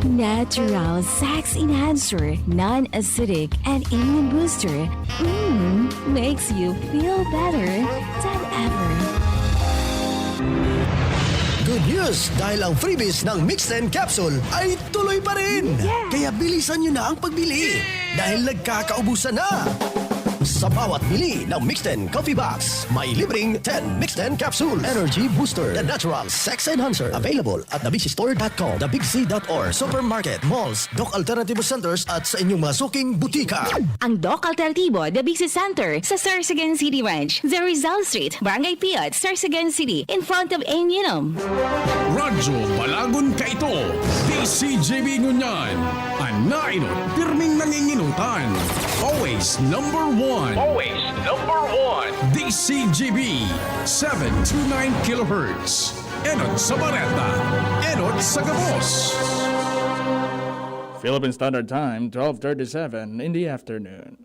Natural sex enhancer, non-acidic, and immune booster. Mm, makes you feel better than ever. Good news! Dahil ang freebies ng Mixed and Capsule ay tuloy pa rin! Kaya bilisan nyo na ang pagbili! Dahil nagkakaubusan na! Sa bawat bili ng Mixed and Coffee Box, may libreng ten Mixed and Capsule Energy Booster, The Natural Sex Enhancer. Available at the big c store dot com, the big c dot org, supermarket, malls, Doc Alternativo Centers at sa inyong mga suking butika. Ang Doc Alternativo, The Big C Center, sa Sorsogon City Ranch, sa Rizal Street, Barangay Piot, Sorsogon City, in front of Aminom. Radyo Balagon kaito, D C G B ngunyan, an naenot pirming nanginginutan. Always number one. Always number one. D C G B, seven two nine kilohertz. Enot sa bareta, enot sa gabos. Philippine Standard Time, twelve thirty-seven in the afternoon.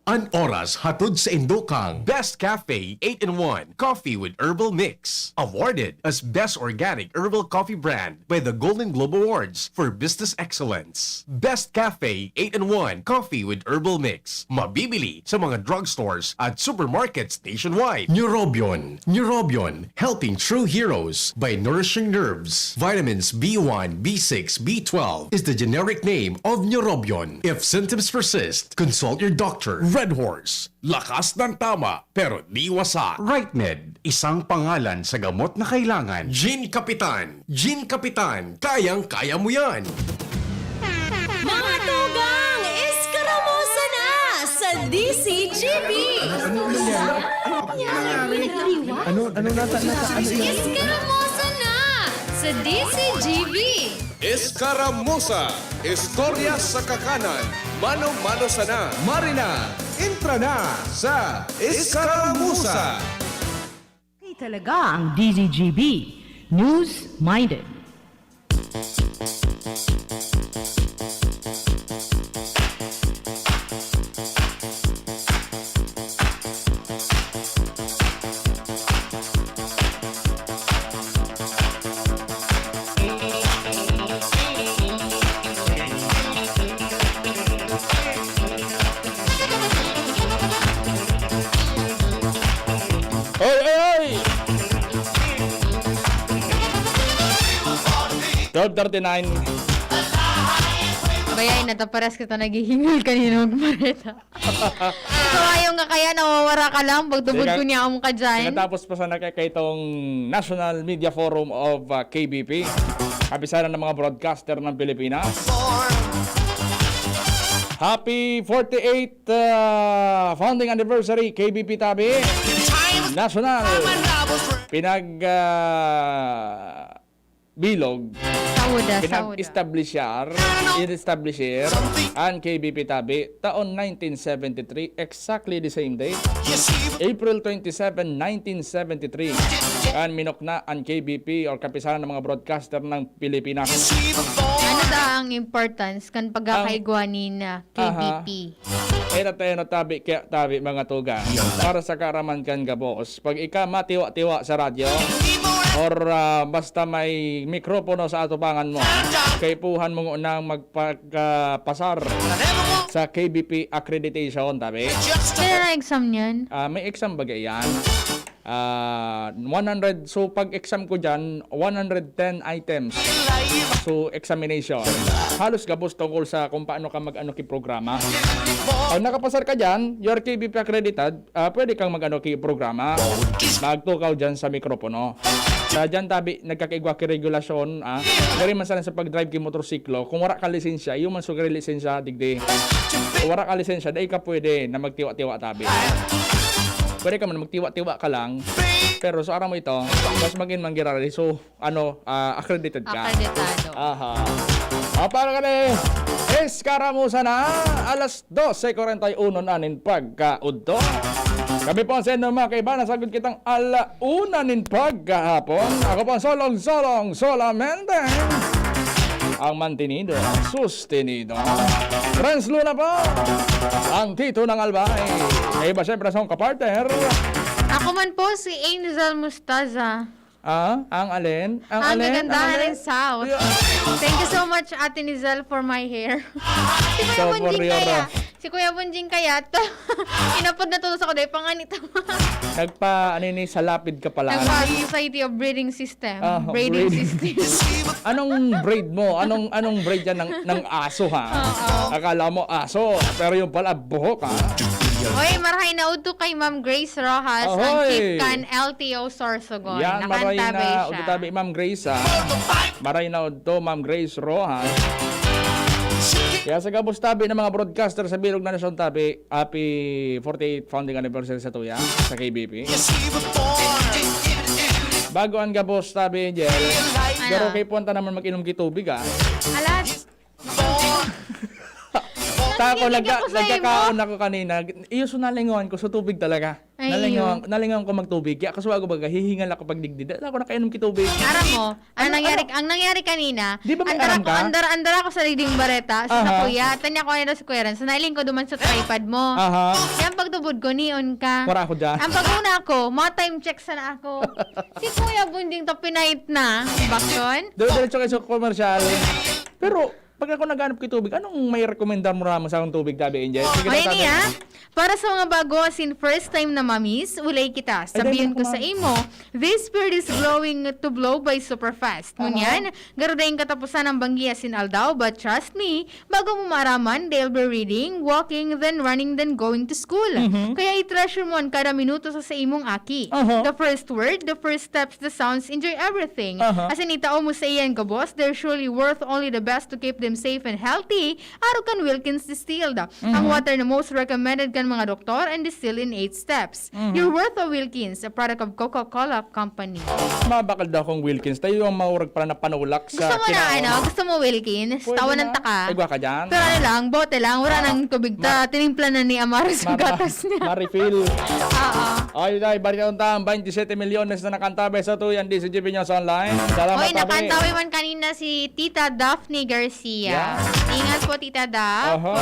An oras hatod sa indo kang Best Cafe eight-in-one Coffee with Herbal Mix. Awarded as Best Organic Herbal Coffee Brand by the Golden Globe Awards for Business Excellence. Best Cafe eight-in-one Coffee with Herbal Mix. Mabibili sa mga drugstores at supermarkets nationwide. Neurobion. Neurobion, helping true heroes by nourishing nerves. Vitamins B one, B six, B twelve is the generic name of Neurobion. If symptoms persist, consult your doctor. Red Horse, lakas ng tama, pero di wasak. Right Med, isang pangalan sa gamot na kailangan. Gin Kapitan, Gin Kapitan, kayang-kaya mo yan. Mga tugang, eskaramosa na sa D C G B! Ano, ano nata, nata, ano yan? Eskaramosa na sa D C G B! Eskaramosa, istorya sa kakanan, mano-mano sana. Marina, entra na sa Eskaramosa. Okay talaga ang D Z G B. News-minded. Oy, oy, oy! Twelve thirty-nine. Bayay, nataparas kita naghihingol kanina magmareta. So, ayaw nga kaya nawawara ka lang, pagtubod Teka, ko niya ka dyan. Pagkatapos pa sana kay, kay itong National Media Forum of, uh, K B P, Kapisanan ng mga Broadcaster ng Pilipinas. Happy forty-eighth, uh, founding anniversary, K B P Tabi National. Pinag, uh, bilog, Sauda, sauda. Pinag-establishar, in-establisher an K B P Tabi, taon nineteen seventy-three, exactly the same day. April twenty-seven, nineteen seventy-three, an minukna an K B P or Kapisanan ng mga Broadcaster ng Pilipinas. Ano Sa ang importance kan pagkakaigwa ni na K B P. Aha. Ena tayo na tabi, kaya tabi, mga tugang. Para sa kaaraman kan gabos, pag ika matiwa-tiwa sa radyo, or, ah, basta may mikropono sa atubangan mo, kaipuhan mo ngunang magpag-, ah, pasar sa K B P accreditation, tabi. Kaya na exam niyan? Ah, may exam ba yan? Ah, one hundred. So, pag exam ko dyan, one hundred ten items. So, examination. Halos gabos tungkol sa kung paano ka mag-ano ki programa. Pag nakapasar ka dyan, you're K B P accredited, ah, pwede kang mag-ano ki programa. Magtukaw dyan sa mikropono. Sa dyan tabi, nagkakaigwa ki regulasyon, ah. Diri man sana sa pag-drive ki motorsiklo, kung wala ka lisensya, iyo man sugari lisensya, digdi. Kung wala ka lisensya, dai ka pwede na magtiwa-tiwa tabi. Pwede ka man magtiwa-tiwa ka lang, pero sa aram mo ito, mas magin manggirari. So, ano, ah, accredited ka. Akreditado. Aha. Ah, para ka na eh. Eskaramusa na. Alas doce cuarenta y uno na nin pagkaudto. Kami po ang sendo, mga kaiba, nasagod kitang ala una nin pagkahapon. Ako po ang solong-solong solamente. Ang mantenido, sustenido. Renz Luna po, ang tito ng albay. Kaiba siyempre sa akong kapartner. Ako man po si Angel Mustaza. Ah, ang alin? Ang Ang alin? Ang kagandahan alin? ng South. Yeah. Thank you so much, Ate Nizel, for my hair. Si Kuya So, Bonjing for your, kaya. ah, Si Kuya Bonjing kaya. Inapod na tulos ako dahil panganit. Nagpa, ano yun, eh, salapid ka pala. Nagpa Society of Breeding System. Ah, Breeding breeding. System. Anong breed mo? Anong, anong breed yan ng, ng aso, ha? Oo. Akala mo aso, pero yung pala buhok, ha? Oy, marahay na udto kay Ma'am Grace Rojas, ang Ahoy! chief kan L T O Sorsogon. Yan, maray Nakantabi na siya. udto tabi, Ma'am Grace, ha? Maray na udto, Ma'am Grace Rojas. Kaya sa gabos tabi ng mga broadcaster sa bilog na nasyon tabi, happy forty-eighth founding anniversary sa tuya, sa K B P. Bago ang gabos tabi, Angel. Ano? Pero kay puwanta naman mag-inom ki tubig, ah. Alat. Tako, Nakikinig nagka-, ako sa nagkakaon imo. ako kanina. Iyo, so nalingawan ko, so tubig talaga. Ay, Nalingawan, iyo. nalingawan ko magtubig. Kaya kasuwa ko baga, hihingal ako pag digdi. Dahil ako nakainom ki tubig. Aram mo, ang Ano, nangyari, ano? ang nangyari kanina, Di ba may andar aram ako, ka? andar, andar ako sa leading bareta, sa Aha. sakuya, tanya ko ano si Kuya Renz, so nailing ko duman sa tripod mo. Aha. Yan pagtubod ko, nion ka. Wala ako dyan. Ang pag-una ko, ma-time check sana ako. Si Kuya Bunding to pinait na. Bakson? Dire-diretso kayo sa commercial. Pero, pag ako naghanap ko tubig, anong may rekomendar mo naman sa akong tubig, tabi, Angel? Sige O, na, ini, tabi. ah. Para sa mga bago, asin first time na mamis, ulay kita. Ay, Sabihin dahil ko sa naman. imo, this spirit is going to blow by super fast. Aha. Ngunyan, garo daing katapusan ang banggi asin aldaw, but trust me, bago mo maaraman, they'll be reading, walking, then running, then going to school. Mhm. Kaya i-treasure mo an kada minuto sa, sa imong aki. Aha. The first word, the first steps, the sounds, enjoy everything. Aha. Asin itao mo sa iyan gabos, they're surely worth only the best to keep them safe and healthy. Arog kan Wilkins Distilled. Ang Mhm. water na most recommended kan mga doktor and distilled in eight steps. Mhm. You're worth a Wilkins, a product of Coca-Cola Company. Mabakal daw akong Wilkins. Tayo ang maurag pala na panulak sa Gusto mo na kinaon. ano? Gusto mo Wilkins? Pwede Tawanan na. taka. Igwa ka dyan? Pero ano lang, bote lang. Wala Mar-, nang tubig ta. mar-, Tinimpla na ni Amaro sa mar-, gatas niya. ma-refill. Oo. Ay, ay, balik na ang twenty-seven milyones na nakantabay sa tuyan di sa G B News Online. Salamat, Oy, tabi. nakantabi man kanina si Tita Daphne Garcia. Yeah. Ingat po, Tita Daph. Aha.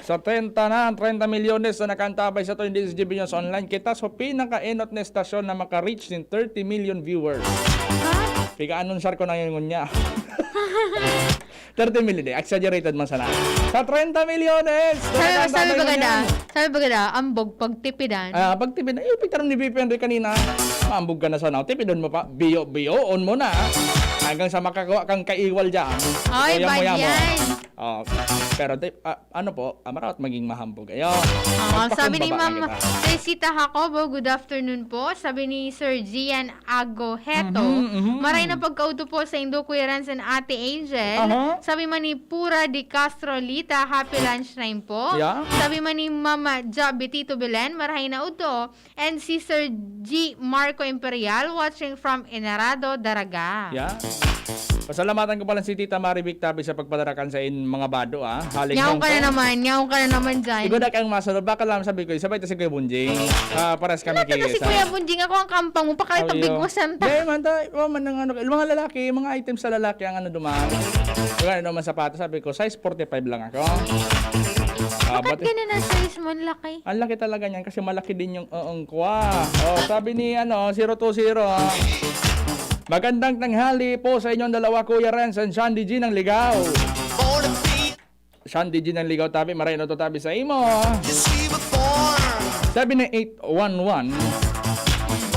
Sa treinta na, treinta milyones na nakantabay sa tuyan di sa G B News Online. Kita sa pinaka-enot na estasyon na maka-reach nin thirty million viewers. Ha? Pika-anunsar ko na yun ngunya. Thirty million, eh. Exaggerated man sana. Sa treinta milyones, Sabi, talagang sabi tatay ba mo ganda? niyan. Sabi ba ganda? Ambog pagtipidan. Ah, pagtipidan. Eh, pigtaram ni B P Henry kanina. Maambog ka na sana. Tipidon mo pa. Biyo-biyoon mo na. Hanggang sa makakuha kang kaiwal dyan. Ay, Kuya bad mo, yan mo. yan. Oh, pero di, ah, ano po, ah, maraot maging mahambog. Ayo, Oo, magpakong sabi ni babae Ma'am kita. Teresita Jacobo, "Good afternoon po." Sabi ni Sir Gian Agoheto, Mhm, mhm. "Maray na pagkaudto po sa indo, Kuya Renz and Ate Angel." Aha. Sabi man ni Pura de Castro Lita, "Happy lunch time po." Yeah. Sabi man ni Mama Ja Betito Belen, "Marahay na udto." And si Sir G Marco Imperial, watching from Enarado, Daraga. Yeah. Pasalamatan ko pala si Tita Marivic tabi sa pagpadarakan sa in mga bado, ah. Hali Nyaong ka na naman, nyaong ka na naman dyan. Igo na kang masunod. Baka lang sabi ko, sabay ta si Kuya Bunjing. Ah, pares kami Wala ka si Kuya Bunjing, ako ang kampang mo. Pakay Sabi ko, bigwasan ta. Dahil man, ta, oh, man, ang ano, yung mga lalaki, yung mga items sa lalaki ang ano duman. Kung ano naman sapatos, sabi ko, size forty-five lang ako. Ah, Bakit but, ganun ang size mo, ang laki? Ang laki talaga niyan kasi malaki din yung uong ko, ah. Oh, sabi ni, ano, zero two zero, ah, magandang tanghali po sa inyong dalawa, Kuya Renz and Shandy G ng Ligaw. Shandy G ng Ligaw tabi, maray na to tabi sa imo. Sabi ni eight one one,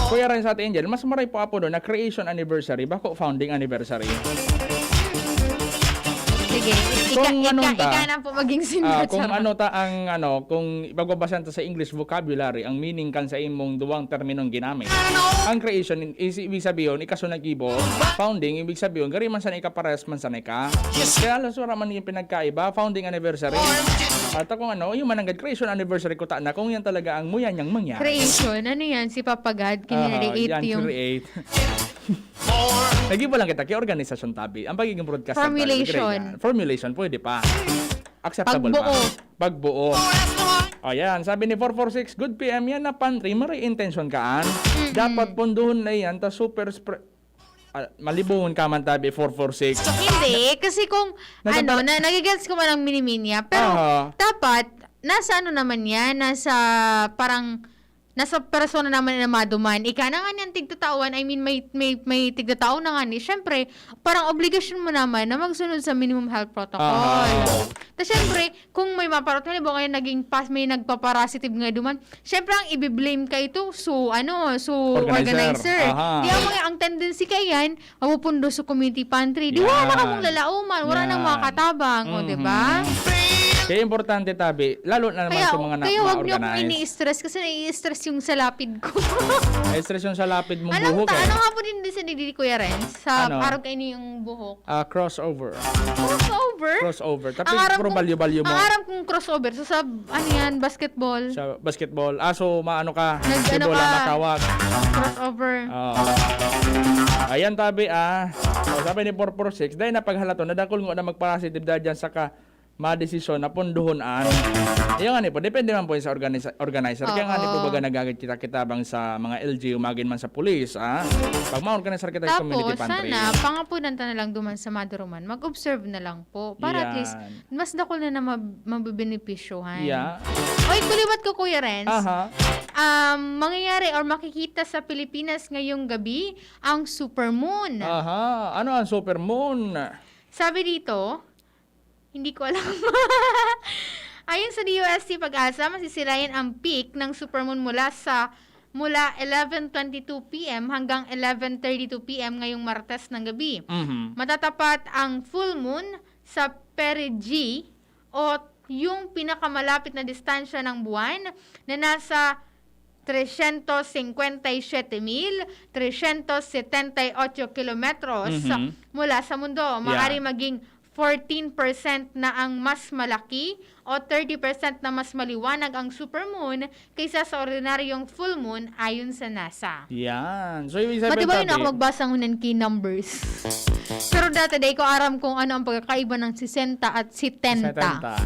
Kuya Renz at Angel, mas maray po apo doon na creation anniversary, bako founding anniversary. Sige, ika, Kung ika, anong ta- ika na po maging Ah, sinasama. Kung ano ta ang ano, kung ipagbabasa ta sa English vocabulary, ang meaning kan sa imong duwang terminong ginamit. Ang creation is ibig sabihin, ikaso nag-ibo, founding, ibig sabihin, gari man sana ikapares man sana ka. Kaya alas wala man yung pinagkaiba, founding anniversary. At kung ano, yung mananggad creation anniversary ko ta na kung yan talaga ang muya niyang mangyari. Creation, ano yan? Si Papa God, Ah, kinreate yan, yung create. Nag-iba lang kita kay organisasyon tabi. Ang pagiging broadcaster tabi, Formulation. Gray yan. Formulation, pwede pa. Acceptable Pagbuo. pa. Pagbuo. O yan, sabi ni four four six, "Good P M yan na pantry, maray intention kaan. Dapat punduhon na yan, ta super spre-," ah, malibungon ka man tabi, four four six. Hindi, kasi kung Nagkaka- ano, na, nagigets ko man ang miniminya, pero Aha. dapat, nasa ano naman yan, nasa parang nasa persona naman na maduman. Ika na nga niyang tigtatawan, I mean, may, may, may tigtatao na nga ni. Siyempre, parang obligasyon mo naman na magsunod sa minimum health protocol. Aha. Ta syempre, kung may maparot, halimbawa ngayon naging pas, may nagpaparasitive nga duman, syempre ang ibiblame ka ito, so ano, so Organizer. organizer. Aha. Kaya mga ang tendency kaya yan, mapupundo sa community pantry. Di wala na Yan. kamong lalauman, wala nang Yan. makatabang, o, di ba? Mhm. Kaya importante, tabi, lalo na naman Kaya, sa mga na, kaya wag niyo akong ma-organize. ini-stress kasi nai-stress yung salapid ko. Ay, stress yung salapid mong Anong buhok ta-, eh. ano nga po din din sa digdi ni Kuya Renz? Sa Ano? araw kayo yung buhok. Ah, crossover. Crossover? Crossover. Tapi Ang aram puro kong, balyo-balyo mo. ang aram kong crossover. So, sa, ano yan, basketball. Sa basketball. Ah, so maano ka? Nag-ano May bola ka? makawag. Crossover. Oo. Ayan, tabi, ah. So, sabi ni four four six, dahil napaghalaton, nadakol nga na magparasitive dahil dyan sa ka, madesisyon na punduhon an. Yung ano po, depende man po yun sa organisa-, organizer. Kaya nga, di po Oo. baga nagagit kita-kita bang sa mga L G U, magin man sa pulis, ah? Pag ma-organizer kita sa community Tapos, pantry. sana, pangapunan ta na lang duman sa maduruman. Mag-observe na lang po. Para at least, Yan. mas dakul na na mab-, mabebenepisyohan. Yeah. Oy, kuliwat ko, Kuya Renz. Aha. Um, mangyayari or makikita sa Pilipinas ngayong gabi ang supermoon. Aha. Ano ang supermoon? Sabi dito, hindi ko alam. Ayon sa D O S T Pag-asa, masisirayan ang peak ng supermoon mula sa mula eleven twenty-two P M hanggang eleven thirty-two P M ngayong Martes ng gabi. Mhm. Matatapat ang full moon sa perigee o yung pinakamalapit na distansya ng buwan na nasa trescientos cincuenta y siete mil trescientos setenta y ocho kilometros Mhm. mula sa mundo. Maaari Yeah. maging fourteen percent na ang mas malaki o thirty percent na mas maliwanag ang supermoon kaysa sa ordinaryong full moon ayon sa NASA. Yan. So, ibig sabihin, Mati ba yun tabi, ako magbasa ng key numbers? Pero dati, dahil ko aram kung ano ang pagkakaiba ng sesenta at setenta. Setenta.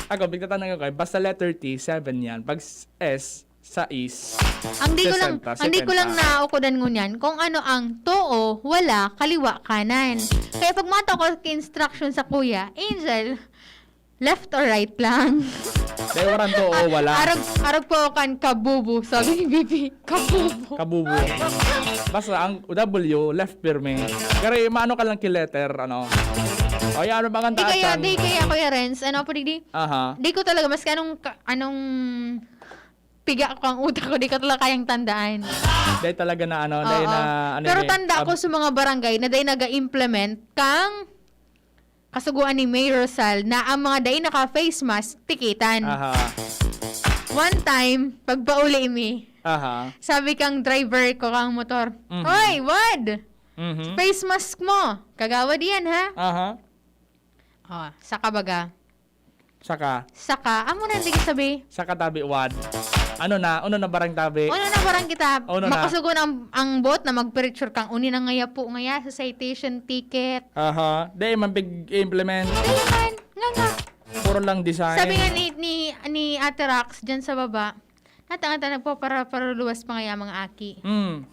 Ako, bigtatanan ko kayo, basta letter T, seven yan. Pag s-, S, sais, Ang di ko lang, sesenta, ang di ko lang setenta. naukudan ngunyan kung ano ang too, wala, kaliwa, kanan. Kaya pag mato ko ki instruction sa kuya, Angel, left or right lang? Dahil waran too, wala. Arag, arag po kan kabubo, sabi ni Bibi. Kabubo. Kabubo. Basta ang W, left pirmi. Pero maano ka lang ki letter, ano? O, yan, ano ba ang Di kaya, taasan? di kaya, Kuya Renz, ano po, di, di? Aha. Di ko talaga, maski anong, ka- anong piga ko ang utak ko, di ko talaga kayang tandaan. Dahil talaga na ano, dahil Oo. na ano Pero yun eh, tanda ko ab- sa mga barangay na dahil nag-implement kang kasuguan ni Mayor Rosal na ang mga dai naka-face mask, tikitan. Aha. One time, pagpauli mi, Aha. sabi kang driver ko kang motor, Mhm. "Hoy, Wad! Mhm. Face mask mo! Kagawad yan, ha?" Aha. Oh, saka baga. Saka? Saka. Amo na hindi sabi. Saka tabi, wad. Ano na? Ano na barang tabi? Ano na barang kita? Ano na? Makusugon ang, ang boot na magpiritsur kang uni na ngaya po ngaya sa citation ticket. Aha. Di man pig-implement. Di man. Nga nga. Puro lang design. Sabi nga ni, ni, ni Ate Rax dyan sa baba, natanga-tanga nagpapara-, paraluwas pa ngaya mga aki. Hmm.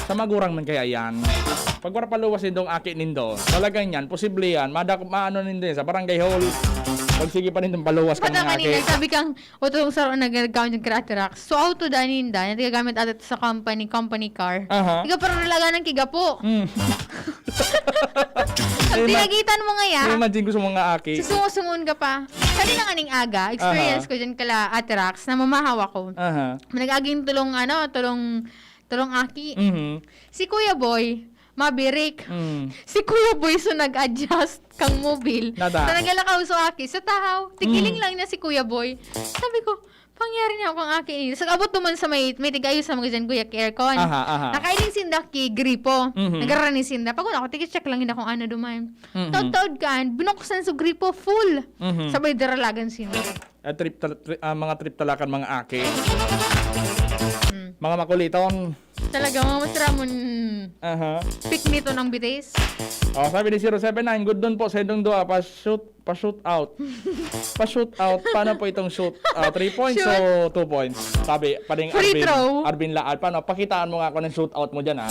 Sa magurang man kaya yan. Pag wala paluwas nindong aki nindo, talagang yan, posible yan. Madak-, maano nindo yan sa barangay hall. Pag sige pa nindong paluwas ka Bata mga kanina, aki. Sabi kang, "O, tulong sa ro-, nag-, nagkaon yung Karate Rocks." So, auto daan ninda, na tigagamit ata sa company, company car. Aha. Tiga, pero talaga ng kigapo. Hmm. Pag Ima-, tinagitan mo nga yan. Imagine ko sa mga aki. Susungo-sungon ka pa. Kanina nga ning aga, experience Aha. ko dyan kala Ate Rax, na mamahaw ako. Aha. Nag-aging tulong, ano, tulong, tulong aki. Mhm. Si Kuya Boy, mabirik. Mm. Si Kuya Boy, so nag-adjust kang mobil. Nada. Sa nagalakaw so aki, sa tahaw, tigiling Mm. lang niya si Kuya Boy. Sabi ko, "Pangyari niya akong aki." Sa abot naman sa may, may tigayo sa mga dyan, Kuya, aircon. Aha, aha. Nakailing sinda ki gripo. Mhm. Nagarani sinda. Pag ako, tigi-check lang nila kung ano duman. Mhm. Taod-taod kaan, binuksan sa gripo, full. Mhm. Sabay daralagan sinda. Ah, trip tal-, tri-, ah, mga trip talakan, mga aki. Mm. Mga makuliton. Talaga, mga masramon. Aha. Pikmito ng bitis. Oh, sabi ni zero seven nine, "Good noon po sa inyong dua, pa-shoot, pa-shoot out." Pa-shoot out. Paano po itong shoot? Ah, three points Shoot. o two points? Sabi, paring Free Arvin, throw. Arvin Laad. Paano? Pakitaan mo nga ako ng shoot out mo dyan, ah.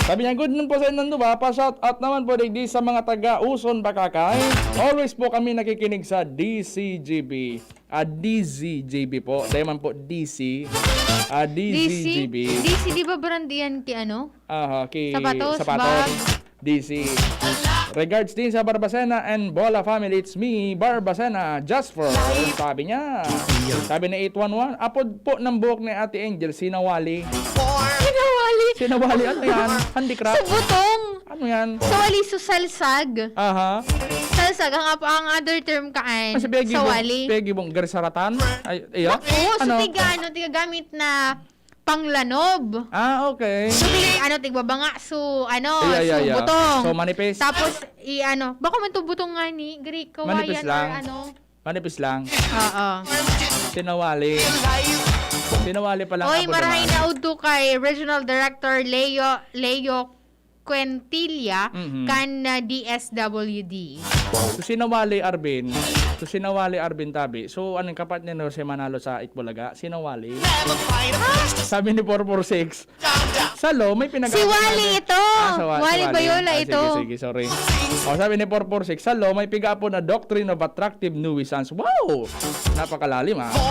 Sabi niya, "Good noon po sa inyong dua, pa-shout out naman po digdi sa mga taga Uson, Bakakay. Always po kami nakikinig sa D C G B." Ah, D Z G B po. Dahil man po D C. Ah, D Z G B. D C, di ba brand yan ki ano? Aha, ki Sapatos, sapatos. Bag. D C. Regards din sa Barbacena and Bola family. It's me, Barbacena, just for, sabi niya. Sabi ni eight one one, apod po ng buhok ni Ate Angel, sinawali. Sinawali? Sinawali, ano yan? Handicraft? Sa butong. Ano yan? Sa wali, so salsag. Aha. Salsag, ang, ang other term kaan, Kasi piyagi sa mo, wali. Piyagi mong garsaratan? Ay, iyo? Bako, so Ano? tiga, ano, tiga gamit na panglanob. Ah, okay. So, tig-, ano, tigbabanga, so, ano, Iya, iya, so, iya. butong. So, manipis. Tapos, i-, ano, bako man to butong nga ni, gari, Manipis kawayan or lang. ano. Manipis lang. Oo. Sinawali. Sinawali pa lang Oy, ako marahay duman. na udto kay Regional Director Leo, Leo Quintilla, Mhm. kan, ah, D S W D. So, sinawali, Arvin. So, sinawali, Arvin Tabi. So, anong kapat niya no, si Manalo sa Itbulaga? Sinawali. Sabi ni four four six, Sa law, may pinag-aaway Si Wally natin. ito. Ah, sa Wa-, si Wally Wally. Bayola Ah, ito. sige, sige, sorry. O, sabi ni four four six, sa law, may piga-apo na doctrine of attractive nuisance. Wow! Napakalalim, ah. So,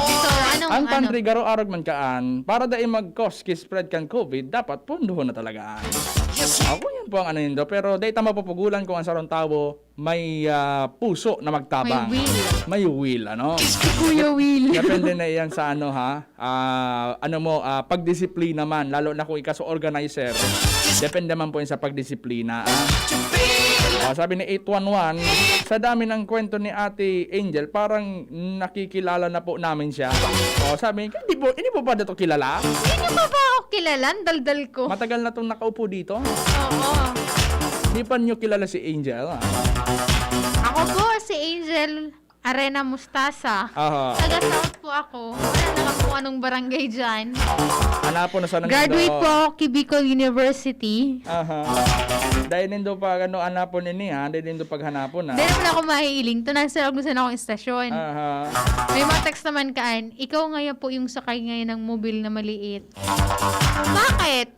anong, Ang ano? pantry garo arog man kaan, para dai mag-cause ki spread kan COVID, dapat punduhon na talaga. Yes, sir. Ako, yan po ang ano nindo. Pero dai ta mapupugulan kung ang sarong tawo may, ah, puso na magtabang. May will. May will, ano? Si Kuya Will. Depende na yan sa ano, ha? Ah, ano mo, ah, pagdisiplina man, lalo na kung ikaw sa organizer. Depende man po yan sa pagdisiplina, ah. Oh, sabi ni eight one one, "Sa dami ng kwento ni Ate Angel, parang nakikilala na po namin siya." Oh, sabi, "Hindi po, hindi po ba ito kilala?" Hindi niyo pa ba ako kilala? Ang daldal ko. Matagal na itong nakaupo dito. Oo. Di pa niyo kilala si Angel, ah. Ako po si Angel Arena Mustasa. Aha. Taga South po ako. Wala naman kung anong barangay dyan. Hanapon na sana Graduate nindo. po ako kay Bicol University. Aha. Dahil nindo pa, ano, hanapon ini, ha? Dahil nindo paghanapon, ha? Dahil naman ako mahihiling. Ito na, sir, kung saan akong istasyon. Aha. May mga text naman kaan, "Ikaw ngayon po yung sakay ngayon ng mobil na maliit." Bakit?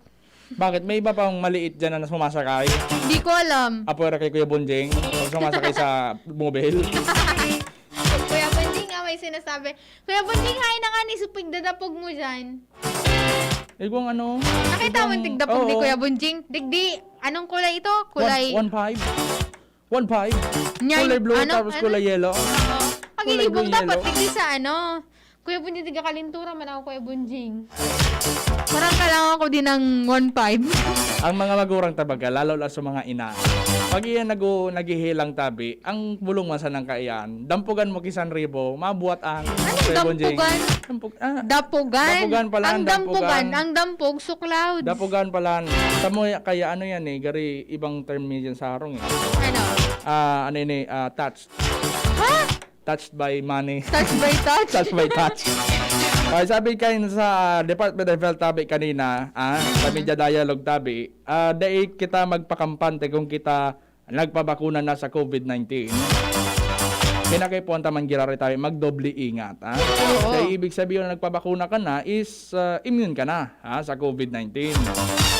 Bakit? May iba pang maliit dyan na sumasakay? Di ko alam. Apwera kay Kuya Bonjing, pag sumasakay sa mobil. Kuya Bonjing nga may sinasabi. Kuya Bonjing, hain na nga ni supig dadapog mo dyan. Eh, kung ano, Nakita mo yung itong tigdapog ni Oo. Kuya Bonjing? Digdi, anong kulay ito? Kulay One, one five. One five. Nyay, Kulay blue, ano? tapos Ano? kulay yellow. Oo. Ang Kulay inibong blue, dapat, yellow. digdi sa ano? Kuya Bonjing, tiga Kalintura man ako, Kuya Bonjing. Parang kailangan ko din ng one five. Ang mga magurang tabaga, lalo na sa mga ina. Pag iyan nagu-, naghihilang tabi, ang bulong man sa nangkaiyan, dampugan mo ki San Ribo, mabuhat ang Anong Kuya Bonjing. dampugan? Dampug-, ah, Dapugan. Dapugan pala, Ang dampugan, dampugan. ang dampog, suklaw. Dapugan pala. Sa mo, kaya ano yan eh, gari ibang term yan sa harong eh. Ano? Ah, ano yun eh, ah, touch. Ha? Touched by money. Touch by touch. Touch by touch. Okay, sabi kayo sa Department of Health tabi kanina, ah, sa Media Dialogue tabi, ah, dai kita magpakampante kung kita nagpabakuna na sa covid nineteen. Kinakaipuhan ta man giraray tabi, magdoble ingat, ah. Oo. Kaya ibig sabihin na nagpabakuna ka na is, ah, immune ka na, ah, sa covid nineteen.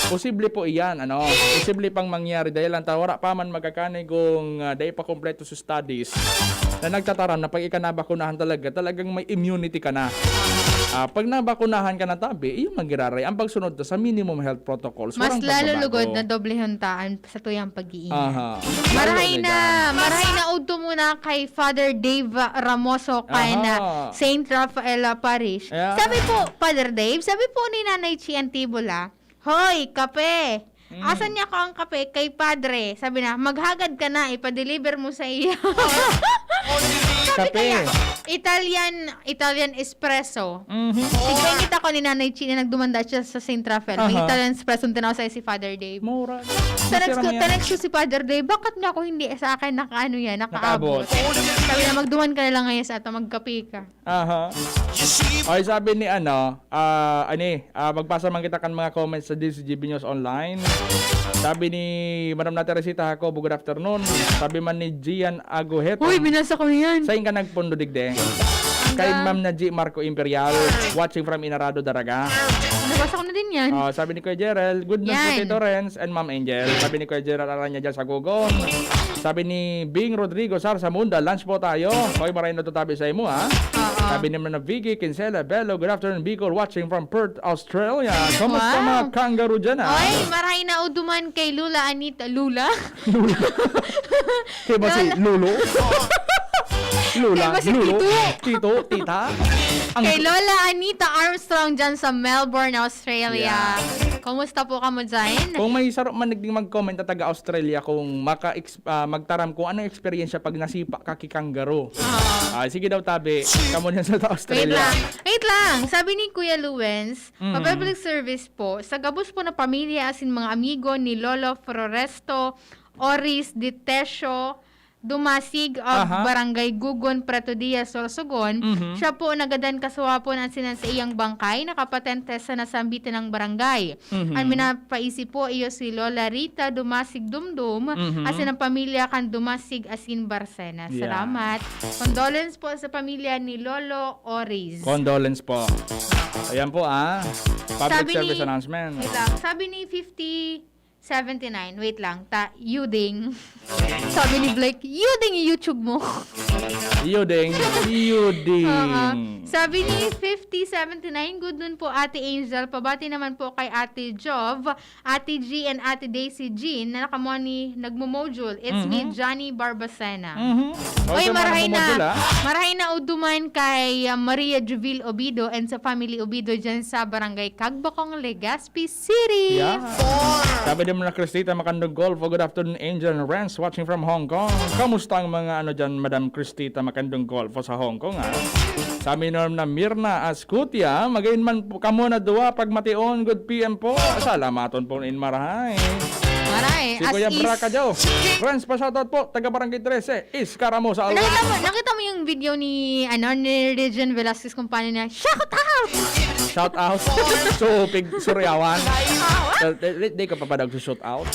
Posible po iyan, ano, posible pang mangyari dahil ang tao wala pa man magkakanig kung, ah, dai pa kompleto sa studies na nagtataram na pag ika nabakunahan talaga, talagang may immunity ka na. Ah, pag nabakunahan ka na tabi, iyo man giraray ang pagsunod ta sa minimum health protocols. Mas Walang lalo pagbabago. Lugod na doblehon ta an sa tuyang pag-iingat. Aha. Marahay Lalo na, na. Marahay na udto muna kay Father Dave Ramoso kan Aha. Saint Rafael Parish. Yeah. Sabi po, Father Dave, sabi po ni Nanay Chi Antibola, "Hoy, kape! Mm. Asan niya ko ang kape? Kay Padre." Sabi na, "Maghagad ka na, ipa-deliver mo sa iya." Sabi Kape. kaya, Italian, Italian espresso. Mhm. Tigpangit ako ni Nanay Chi na nagdumanda siya sa Saint Rafael. May Aha. Italian espresso ang tinaw sa si Father Dave. Mura. Tanex ko, Masira niya. Tanex ko si Father Dave, "Bakit nga ako hindi sa akin nakaano yan, Nakaabot. nakaabot?" Sabi na, "Magduman ka na lang ngayon sa ato, magkape ka." Aha. Ay, sabi ni ano, ah, ani, ah, magbasa man kita kan mga comments sa D C G B News Online. Sabi ni Madam na Teresita Jacobo, "Good afternoon." Sabi man ni Gian Aguheto, Uy, binasa ko na yan. "Sain ka nagpundo digdi?" Kay Hanggang Ma'am Naji Marco Imperial, watching from Inarado, Daraga. Nabasa ko na din yan. Oh, sabi ni Kuya Gerald, "Good news po, Yan. Tito Renz and Ma'am Angel." Sabi ni Kuya Gerald Aranya dyan sa Gogon. Sabi ni Bing Rodrigo, "Sar Samunda, lunch po tayo." Hoy, maray na to tabi sa imo, ha? Oo. Sabi ni Ma'am Vicky Kinsella Bello, "Good afternoon, Bicol, watching from Perth, Australia." Kamusta Wow. mga kangaroo dyan, ha? Oy, maray na uduman kay Lula Anita. Lula? Kaya ba si Lolo? Lola, Kaya ba si Lolo, Tito? Tito, Tita? Ang Kay Lola Anita Armstrong dyan sa Melbourne, Australia. Yeah. Kumusta po kamo dyan? Kung may saro man nagding mag-comment na taga Australia kung maka-ex-, ah, magtaram kung anong eksperyensya pag nasipa ka ki kangaroo. Ah. Ah, sige daw, tabi. Kamo niyan sa Wait Australia. lang. Wait lang. Sabi ni Kuya Luwens, Mm. pa-public service po, sa gabos po na pamilya asin mga amigo ni Lolo Floresto Oris de Tesio Dumasig of Aha. Barangay Gugon, Preto Diaz, Sorsogon, Mhm. siya po nagadan kasuwapon an sinan sa iyang bangkay, nakapatente sa nasambitan ng barangay. Mhm. An minapaisi po iyo si Lola Rita Dumasig Dumdum, Mhm. asin ang pamilya kan Dumasig asin Barcena. Yeah. Salamat. Condolence po sa pamilya ni Lolo Oris. Condolence po. Ayan po, ah. Public Sabi service ni announcement. Wait lang. Sabi ni fifty seventy-nine, wait lang, ta, Yuding. Sabi ni Blake, "Yuding, YouTube mo." Yuding, Yuding. Oo. Sabi ni fifty seventy-nine, "Good noon po, Ate Angel. Pabati naman po kay Ate Jov, Ate G, and Ate Daisy Jean na nakamoni nagmo-module. It's me, Mhm. Johnny Barbacena." Mhm. Oy, Okay, marahay na, marahay na uduman kay, ah, Maria Juvil Obido and sa family Obido dyan sa Barangay Cagbacong, Legazpi City. Yeah. Sabi din mo na Cristita Macandong Golfo, "Good afternoon, Angel and Renz, watching from Hong Kong." Kamusta ang mga ano dyan, Madam Cristita Macandong Golfo sa Hong Kong, ah? Sabi naman na Mirna Ascutia, "Magayon man po kamo na duwa pagmation, good P M po." Salamaton po in marahay. Marahay. Si As Kuya is Braca Joe. Renz, pa-shoutout po, taga Barangay trese. Escaramuza, Alwa. Nakita mo, nakita mo yung video ni, ano, ni Regine Velasquez kung paano niya, "Shout out!" Shout out. So, pig, suryawan. Di, di, di ka papadag sa shout out.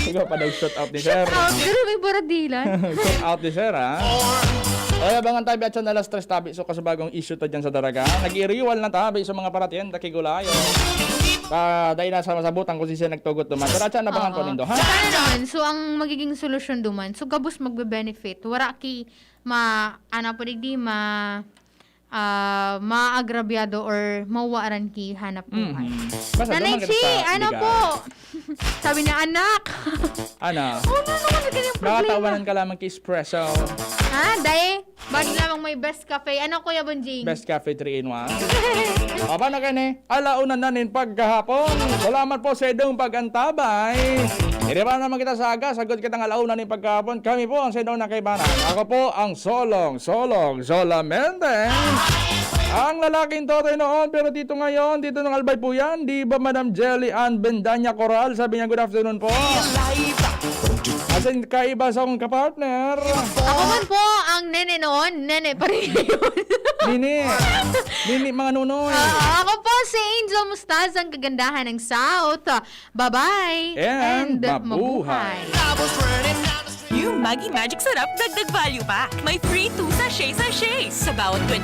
Di ka papadag shout out ni Shout sir. out! Pero may baradilan. Shout out ni sir, ha? Oy, abangan tayo, biya, dyan alas tres tabi. So, kasubagong issue to dyan sa Daraga. Nag-iriwal na tabi sa mga paratiyenda, kigulayo. Ah, dahil nasa masabutan kung sino nagtugot duman. Pero atyan, abangan po Oo. nindo, ha? Paano naman? So, ang magiging solusyon duman, so, gabos magbe-benefit. Wara ki ma-, ano po, digdi, ma-, ah, maagrabyado or mawaran ki hanap buhay. Mhm. Basta Nanay duman ka Chi, sa ano ligaw. po? Sabi niya, "Anak." Ano? Ano naman sa kanyang problema? Nakatawanan ka lamang ki espresso. Ha, day? Bali lamang may best cafe. Ano, Kuya Bonjing? Best Cafe three in one. O, paano ka ni? Alauna na nin pagkahapon. Salamat po sa idong pag-antabay. Iri pa naman kita sa aga, sagot kitang alauna nin pagkahapon. Kami po ang sa idong nakaibanan. Ako po ang Solong, Solong, solamente. Ang lalaking Totoy noon, pero dito ngayon, dito ng Albay po yan. Di ba, Madam Jelly Ann Bendanya Coral? Sabi niya, "Good afternoon po." At Kaiba sa akong kapartner. Ako man po ang nene noon. Nene pa rin ngayon. Nini. Nini, mga nunoy. Ah, ako po si Angel Mustaz, ang kagandahan ng South. Bye-bye. And mabuhay. New Maggi Magic Sarap, dagdag value pa. May free two sachet sachets sa bawat twenty